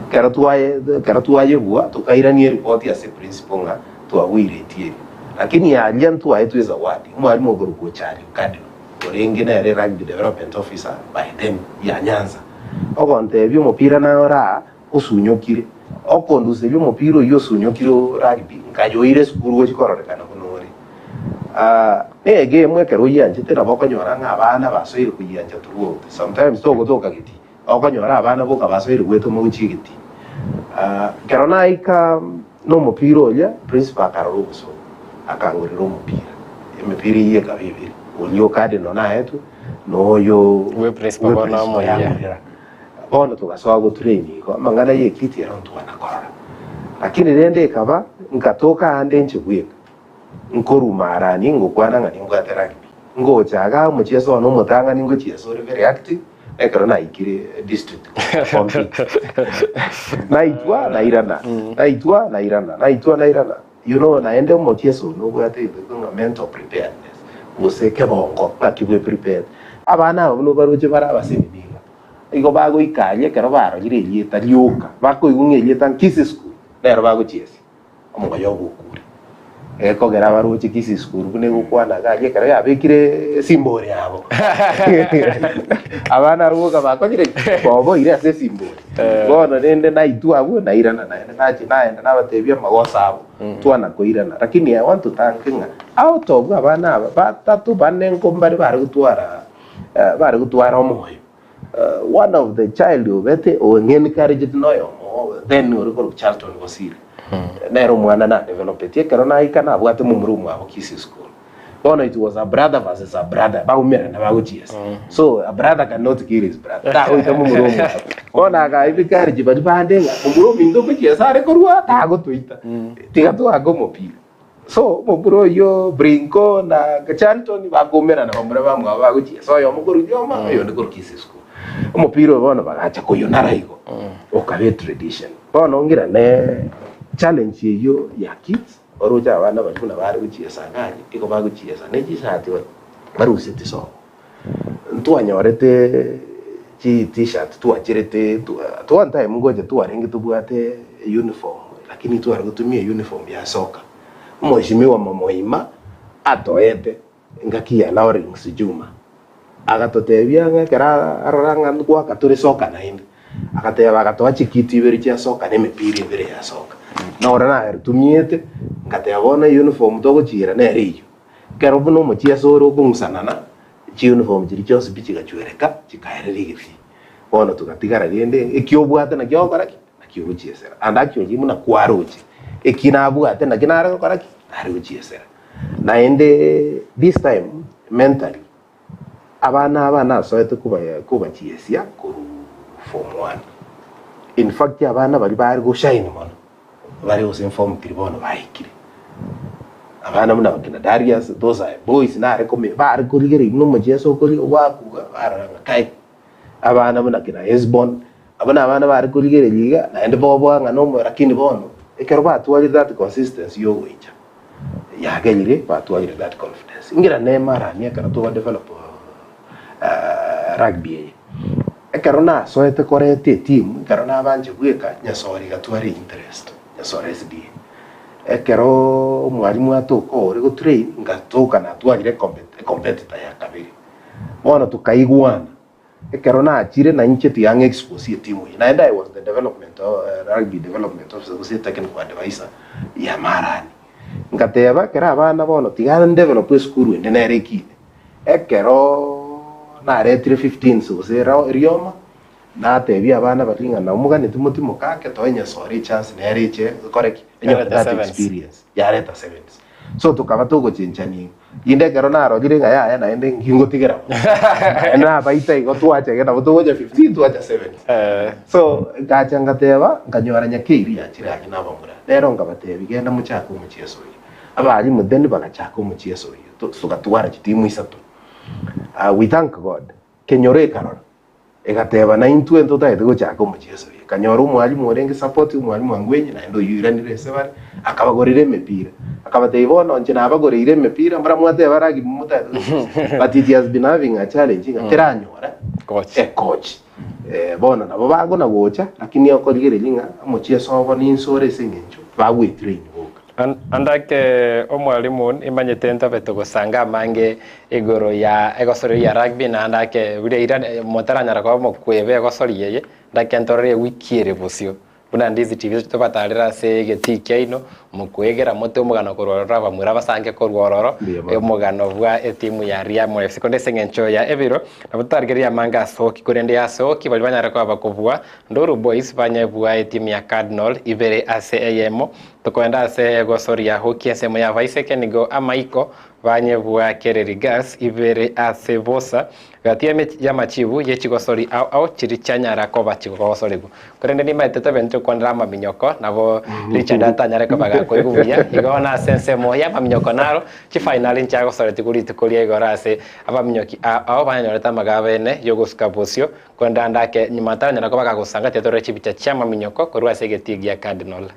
Ekero twaye ekero twayebua, tokairania eripoti ase principal ng'a twabuire etieri. Lakini aria ntwaetwe ezawadi, omwalimu okorokwa Ochari Cardinal, orenge nere rugby development officer by then ya Nyanza, ogontebia omopira naro aa, osunyokire. Okonduseria omopira oyio osunyokire o rugby, nkayoira esukuru gochia kororekana buna ore. Ah, negame ekero oyianchete nabo okonyora ng'a abana basoire koyiancha throughout. Sometimes togotoka getii, okonyora abana boka basoire gwetoma gochia egetii. Ah, ekero naika nomopira oria, principal akarora obosongo, akangorera omopira. Emepira eyio ekaba ebere, oria o cardinal naetwe, na oyo Bwe principal bwe bono principal omoyia. yangorera. Bono togasoa gotrain igo, amang'ana y'ekiti ero ntwana korora. Lakini rende ekaba nkatoka aande inche bweka, nkoruma arani ngokwana ng'a nimbwate rugby. Ngocha igaa omochieso one omotang'ani ngochiesa ore very active, ekero naikire district compete. Naitwa nairana, naitwa nairana, naitwa nairana. You know naende omochieso one obwate egento ng'a mental preparedness, gose ekebongo ng'aki bwe prepared. Abana aba buna obaroche bare abasemi nigo. Igo bagoika aria ekero barorire erieta rioka, bakoigwa ng'a erieta Kisii School nero bagochiesia, omogoya ogokure. Ekogera abaroche Kisii School buna egokwana iga aria ekero yabekire esimbore yabo. Abana abwo boka bakonyire ki? Boboire ase esimbore. Bono rende naitwe abwo nairana naende nachia naenda nabatebia amagoso abo, twana koirana. Lakini I want to thank ng'a out of abana aba batato bane nko mbare bare gotwara bare gotwara omoyo. One of the child obete oeng'encouraged noyomo then ore korokwa Charlton Bosire. Nere omwana nadevelopeti ekero naika nabwate momura omwabo Kisii school. Bono it was a brother versus a brother baumerana bagochiesa. So a brother cannot kill his brother. Tagoita momura omwabo. Bono akaencourage baria bande ng'a momura ominto ogochiesa are korwa tagotoita. Tiga toake omopira. So omopura oyio Brinko na Charlton bakoumerana bamura bamwabo bagochiesa oyomo korwa Rioma oyonde korwa Kisii School. Omopira oyo bono bagacha koyonara igo okaba etradition. Bono ngirane challenge eyio ya kids oroche abana baria buna bare gochiesa iga aria igo bagochiesa ne chisati baruseti sobo. Ntwanyorete chi t-shirt twacherete at one time ngocha twarenge tobwate uniform lakini tware gotumia uniform ya soka. Omweshimiwa Momoima atoete engaki ya Lawrence Juma agatotebia ng'a ekero arora ng'a ngoaka tore soka naende, agateba agatoa chikiti ibere chia soka na emepira ebere ya soka. Noro nayetumiete ngateba bono uniform togochiira nere eyio. Ekero buna omochiesa ore okong'usanana, chiyunifomu chiria chionsi pi chigachwereka, chikaerera egetii. Bono togatigara rende eki obwate nakio ogokora ki? Nakio ogochiesera. And actually buna kwaroche, eki nabwate nakio nare gokora ki? Nare gochiesera. Naende this time mentally, abana aba nasoete koba kobachiesia korwa form one. In fact abana baria bare goshine mono, Bare gose inform tiri bono baikire. Abana buna bakina Darius, those are boys nare komi bare korigereria buna omochieso okori gwakuga barora ng'a kai. Abana buna kina Hesbon, abwo na abana bare korigereria iga naende boboa ng'a nomo lakini bono ekero batwarire that consistency ya ogoicha yagerire batwarire that confidence. Ingira nemarania ekero togo develop rugby eye. Ekero nasoete koreta etimu, ekero nabanche bweka, Nyasore igatwara einterest, Nyasore SDA. Ekero omwalimu atoka ore gotrain, ngatoka natwarire ecompet ecompetitor ya kabere. Bono tokaigwana, ekero nachire nainche tiga ng'expose etimu eye. Naende I was the development rugby development officer gose technical advisor ya Marani. Ngateba ekero abana bono tiga ndevelop esukuru ende nere ekine. Ekero naretire fifteens gose rioma, natebia abana baria ng'a namoganeti motimoke ake toe Nyasore echance nere eche ekore ki? Enyore Yareta that sevens. experience, yareta sevens. So tokaba togochenchania igo. Rinde ekero narorire ng'a yaya naende ngingotigera bono. Naende nabaita igo twachege nabo togocha fifteen twacha sevens. So ngacha ngateba, nkanyora Nyakeiri yachire aria nabamura. Rero nkabatebia genda mochake omochieso oyio. Abalimu then bagachaka omochieso oyio. Togatwara chitimu isato. We thank God, kenyoro ekarora. Egateba, Naintwe ntotagete gochaka omochieso oyo. Ekanyora omwalimu orenge support, omwalimu Angwenyi, naende oyio oiranire ase bare, akabagorera emepira. Akabatebia, Bono inche nabagoreire emepira, mbora mwateba rugby motagete gochesa. But it has been having a challenge ng'a teranyora ecoach. Bono nabo bagona gocha, lakini okorigereria ng'a omochieso obo ninse ore ase eng'encho bagwetrain boka. Andake omwalimu nimanyete ntobe togosanga amange igoro ya egosori ya rugby naende ake buria ira motaranyara koba mokweba egosori eye ndake ntorore ewiki ere bosio buna Ndizi TV tobatarere ase egetii kiaino mokwegera mote omogano korwa ororo abamura basange korwa ororo omogano bwa etimu ya Riamoni FC korende ase eng'encho ya ebiro nabo totarigereria amange ase hockey korende ase hockey baria banyare koba bakobua Nduru Boys banyebua etimu ya Cardinal ibere ase eyemo Tokoenda ase egosoria hoki ensemo y'abaiseke nigo amaiko banyebua kereri gas ibere ase bosa gati y'amachibu ye chigosori ao ao chiri chianyara koba chigogosorigwa. Korende nimaete tobe ntokwanera amaminyoko nabo Richard atanyare koba gakoigwa buya igo nase ensemo y'amaminyoko naro chifainali nchiagosoretigwe rituko ria igoro ase abaminyoki ao ao banyorete amagaba ene yogosuka bosio korende ande ake nyuma taranyara koba gagosanga tiatorire chibicha chi'amaminyoko korwa ase egetii gia Cardinal.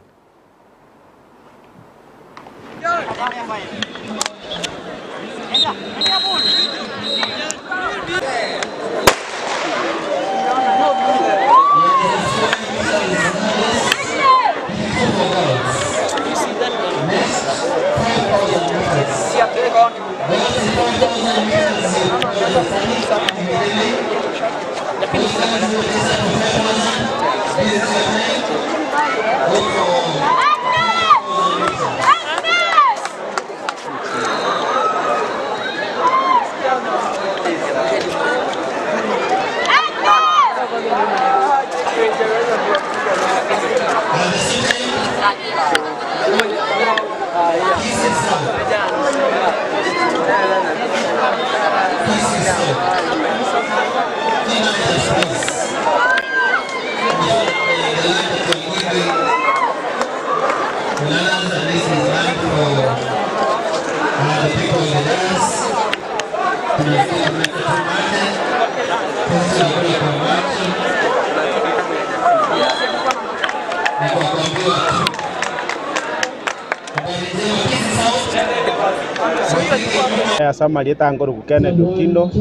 Ase amarieta nkorokwa Kennedy Okindo,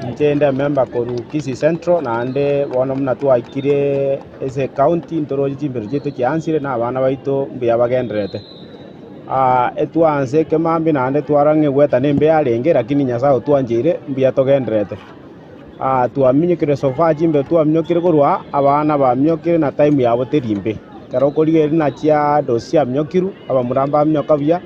inche inde ememba korwa Kisii Central naende bono buna twaikire ase ecounty ntoroche chimbero chiaito chiansire na abana baito mbuya bagendererete. Etwansa ekemambia naende twarora ng'a egwetana embe yarenge lakini Nyasaye otwancheire mbuya togendererete. Twaminyokire so far chimbero twaminyokire korwa aa, abana baminyokire na time yabo teri mbe. Ekero okorigereria na chiadosi chiaminyokirwe, abamura mbaminyoka buya.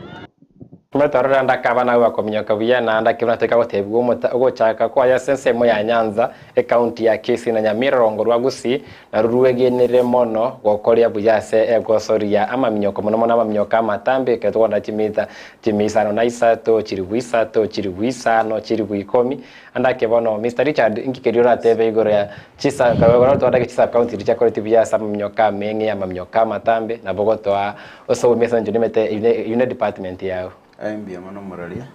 Torore ande akaba nabwo bakominyoka buya, na ande akebuna toika gotebigwa omota ogochaka kwaye ase ensemo ya Nyanza, ecounty ya Kisii na Nyamira orongo rwa Gusii, naru rwegenire mono gokoria buya ase egosoria amaminyoko mono mono amaminyoko amatambe ekero tokogenda chimita chimi isano na isato, chiribu isato, chiribu isano, chiribu ikomi. Ande ake bono Mister Richard inki keria oratebe igoro ya chisa igoro twarage chisa county chiria chiakoreti buya ase amaminyoko ameng'e, amaminyoko amatambe, nabo gotoa osome ase eng'encho nimete eyio ne department yao. Aye mbuya mono omoraria,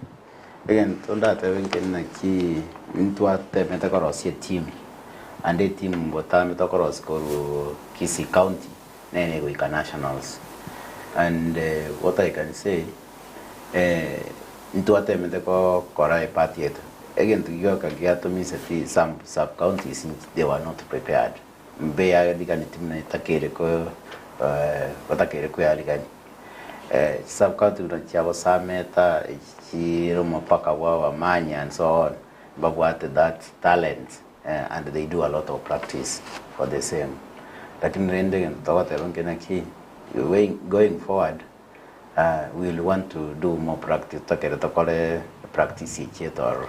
egento ndatebe nkeri naki ntwatemete korosia etimu, ande etimu mbotambe tokorosia korwa Kisii county nere egoika nationals and what I can say ntwatemete gokora epart yaito, egento gioka giatomiseti some sub counties they were not prepared. Mbeyaariganeti buna etakeire ko batakeire koyarigania. Chisub-county buna chia Bosameta, echi chire omopaka bwa Wamanya and so on, mbabwate that talent and they do a lot of practice for the same. Lakini rende egento togoteba nki naki, going forward we will want to do more practice, totakeire tokore practice echiete ororo,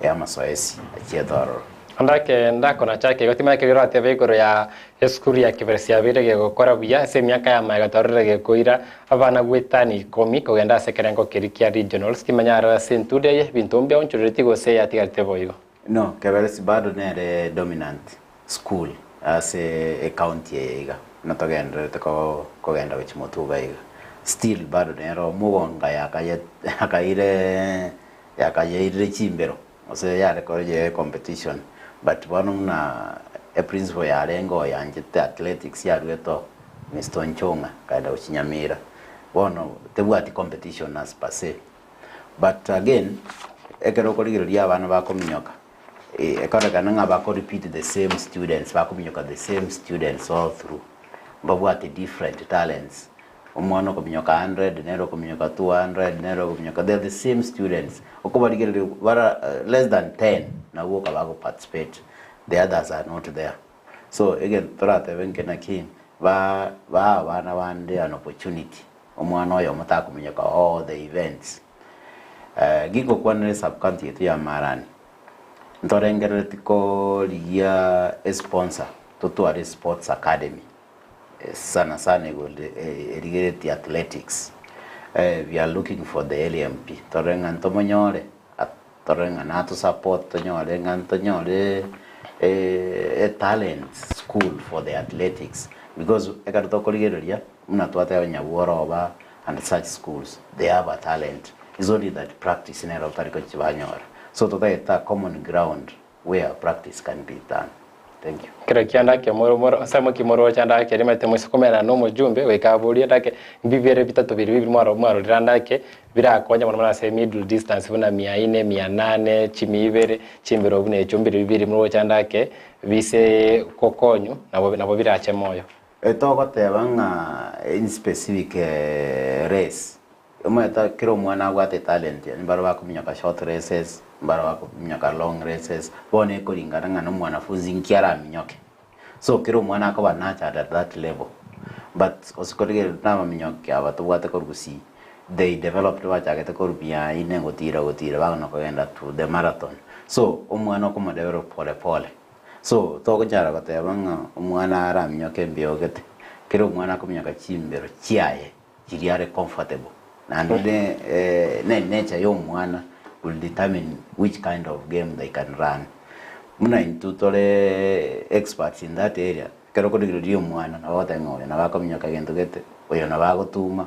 ya amasoesi achiete ororo. Ndake ndakonacha ekeegwa timanya keria oratebe igoro ya esukuru ya Kiberesi yabeire gegokora buya ase emiaka ya magega twarorire gekoira abana goetania ikomi kogenda ase ekerengo keria kia regionals timanya aro ase entudo eye ebinto mbiaonchoreretie gose yatigarete boigo. No, Keberesi bado nere dominant school ase ecounty eye iga, buna togendererete kogenda gochia Motuba iga, still bado nere omogonga yakaye yakaire yakayeirire chimbero, gose yare kore ye competition. But bono buna eprinciple yarenge oyanchete athletics yaruete oo Mister Onchong'a akaenda gochia Nyamira bono tebwati competition as per se. But again ekero okorigereria abana bakominyoka ekorekana ng'a bako repeat the same students bakominyoka the same students all through mbabwate different talents. Omwana okominyoka 100 nere okominyoka 200 nere okominyoka they are the same students okobarigereria bara less than 10 nabwo boka bago participate the others are not there so egento toratebe nke naki ba baa abana bande an opportunity omwana oyomo takominyoka all the events gingokwanera esub county yaito ya Marani ntorengerereti korigia esponsor totware esports academy Sana sana igoro erigeretie athletics we are looking for the area MP torore ng'a ntomonyore torore ng'a nato support tonyore ng'a ntonyore a talent school for the athletics because ekero tokorigereria buna twateba Nyabworoba and such schools they have a talent is only that practice nero batari kochibanyora so totagete a common ground where practice can be done. Thank you. Kero kianda ake ensemo ki moroche ande ake rimanyete moise komerana na omojumbe goika aborie ande ake mbibere bitato biria bibiri mwarorire ande ake birakonye mono mono ase middle distance buna mia ine, mia nane, chimia ibere, chimbero buna echio mbiri bibiri moroche ande ake bise gokonyu nabo nabo birache moyo. Togoteba ng'a in specific race Omanyete kera omwana abwate etalent yaye, mbaro bakominyoka short races, mbaro bakominyoka long races, bono ekoringana ng'a na omwanafunzi nki araminyoke. So kera omwana akoba nurtured at that level. But ase korigereria nabaminyoki aba tobwate korwa gusii, they developed bachagete korwa mia ine gotira gotira bagana kogenda to the marathon. So omwana okomodevelop pole pole. So tokonyara goteba ng'a omwana araminyoke mbio gete, kera omwana akominyoka chimbero chiaye. chiria are comfortable naende ne ne nature ya omwana will determine which kind of game they can run. Buna intwe tore experts in that area, ekero okorigereria omwana nabo ogoteba ng'a oyo nabo akominyoka gento gete, oyo nabo agotuma,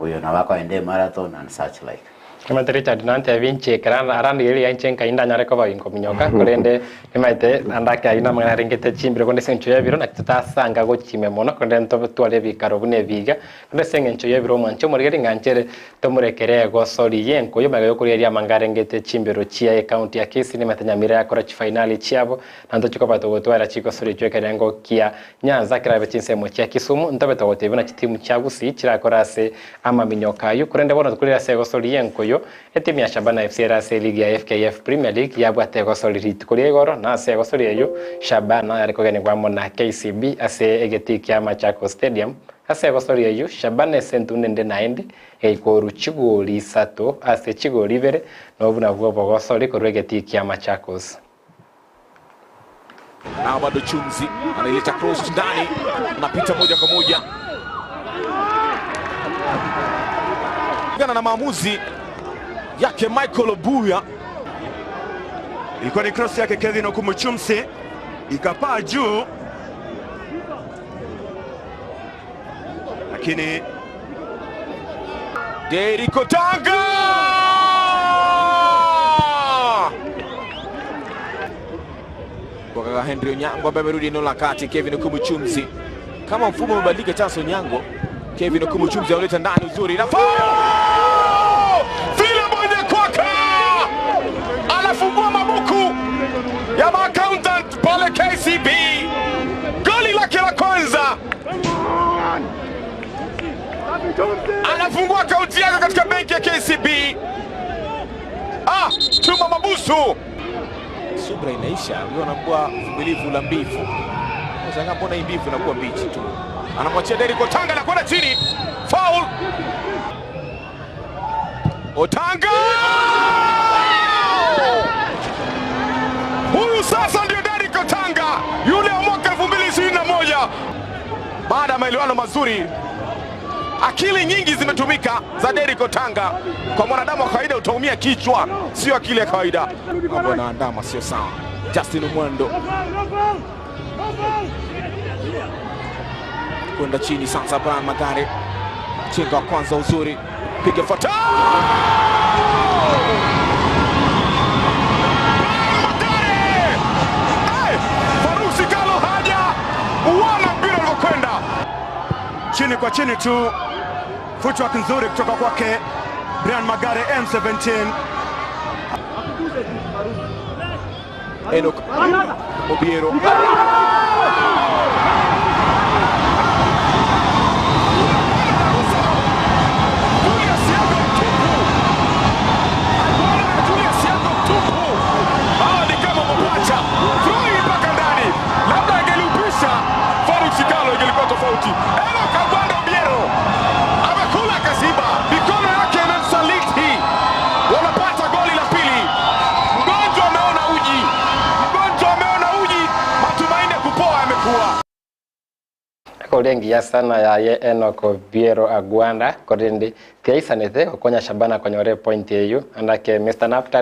oyo nabo akoenda emarathon and such like. Nimanyete Richard nantebie inche ekero arandigereria inche nkai ndanyare koba inkominyoka, korende nimanyete naende ake ayio namang'ana arengete chimbiro korende ase eng'encho y'ebiro naki totasanga gochia ime mono korende ntotware ebikaro buna ebi iga, korende ase eng'encho y'ebiro omwanche omorigeri ng'a nchere tomorekere egosori y'enkoyo magega y'okorigereria amanga arengete chimbero chia ecounty ya Kisii nimanyete Nyamira yakora chifainali chiabo na ntochie koba togotwara chigosori echio ekerengo kia Nyanza kerabe chinsemo chia Kisumu ntobe togotebia buna chitimu chia Gusii chirakore ase Amaminyoka ayio, korende bono tokure ase egosori y'enkoyo, etimu ya Shabana FC ere ase eligi ya FKF Premier League yabwate egosori rituko ria igoro, na ase egosori eyio Shabana yare kogenigwa amo na KCB ase egetii kia Machakos Stadium. Ase egosori eyio Shabana ase entundu ende naende egaikoru chigori isato ase chigori ibere, na obwo nabwo obogosori korwa egetii kia Machakos. Na bado Chumzi anaileta cross ndani, anapita moja kwa moja na maamuzi yake Michael Obuya. Ilikuwa ni cross yake Kevin Okumu Chumsi ikapaa juu, lakini Derrick Otanga kwa kaka Henry Onyango ambaye amerudi eneo la kati. Kevin Okumu Chumsi, kama mfumo umebadilika, Charles Onyango. Kevin Okumu Chumsi auleta ndani uzuri na foul! Philemon Nyakwaka anafungua mabuku ya maaccountant pale KCB, goli lake la kwanza anafungua akaunti yake katika benki ya KCB. Ah, chuma mabusu. Subra inaisha, huyo anakuwa mvumilivu la mbivu. Unashangaa mbona hii mbivu inakuwa mbichi tu. Anamwachia Derrick Otanga na kwenda chini. Foul. Otanga! Huyu sasa ndio Derrick Otanga yule wa mwaka 2021 baada ya maelewano mazuri, akili nyingi zimetumika za Derrick Otanga. Kwa mwanadamu wa kawaida utaumia kichwa, sio akili ya kawaida. Mambo yanaandama sio sawa. Justin Mwando kwenda chini sasa, Brian Magare chenga wa kwanza uzuri, piga fata Chini kwa chini tu, footwork nzuri kutoka kwake Brian Magare M17. Enoch Obiero Hawa ni kama mapacha. Throw mpaka ndani, labda angeliupisha Faruk Shikalo ingelikuwa tofauti. Enoch Agwanda Obiero amekula kasiba, mikono yake imemsaliti. Wanapata goli la pili. Mgonjwa ameona uji, mgonjwa ameona uji, matumaini ya kupoa yamekuwa. Ekori engiya sana yaye Enoch Obiero Agwanda korende tiaisanete gokonya Shabana konyora epoint eyio andake Mr Naftali.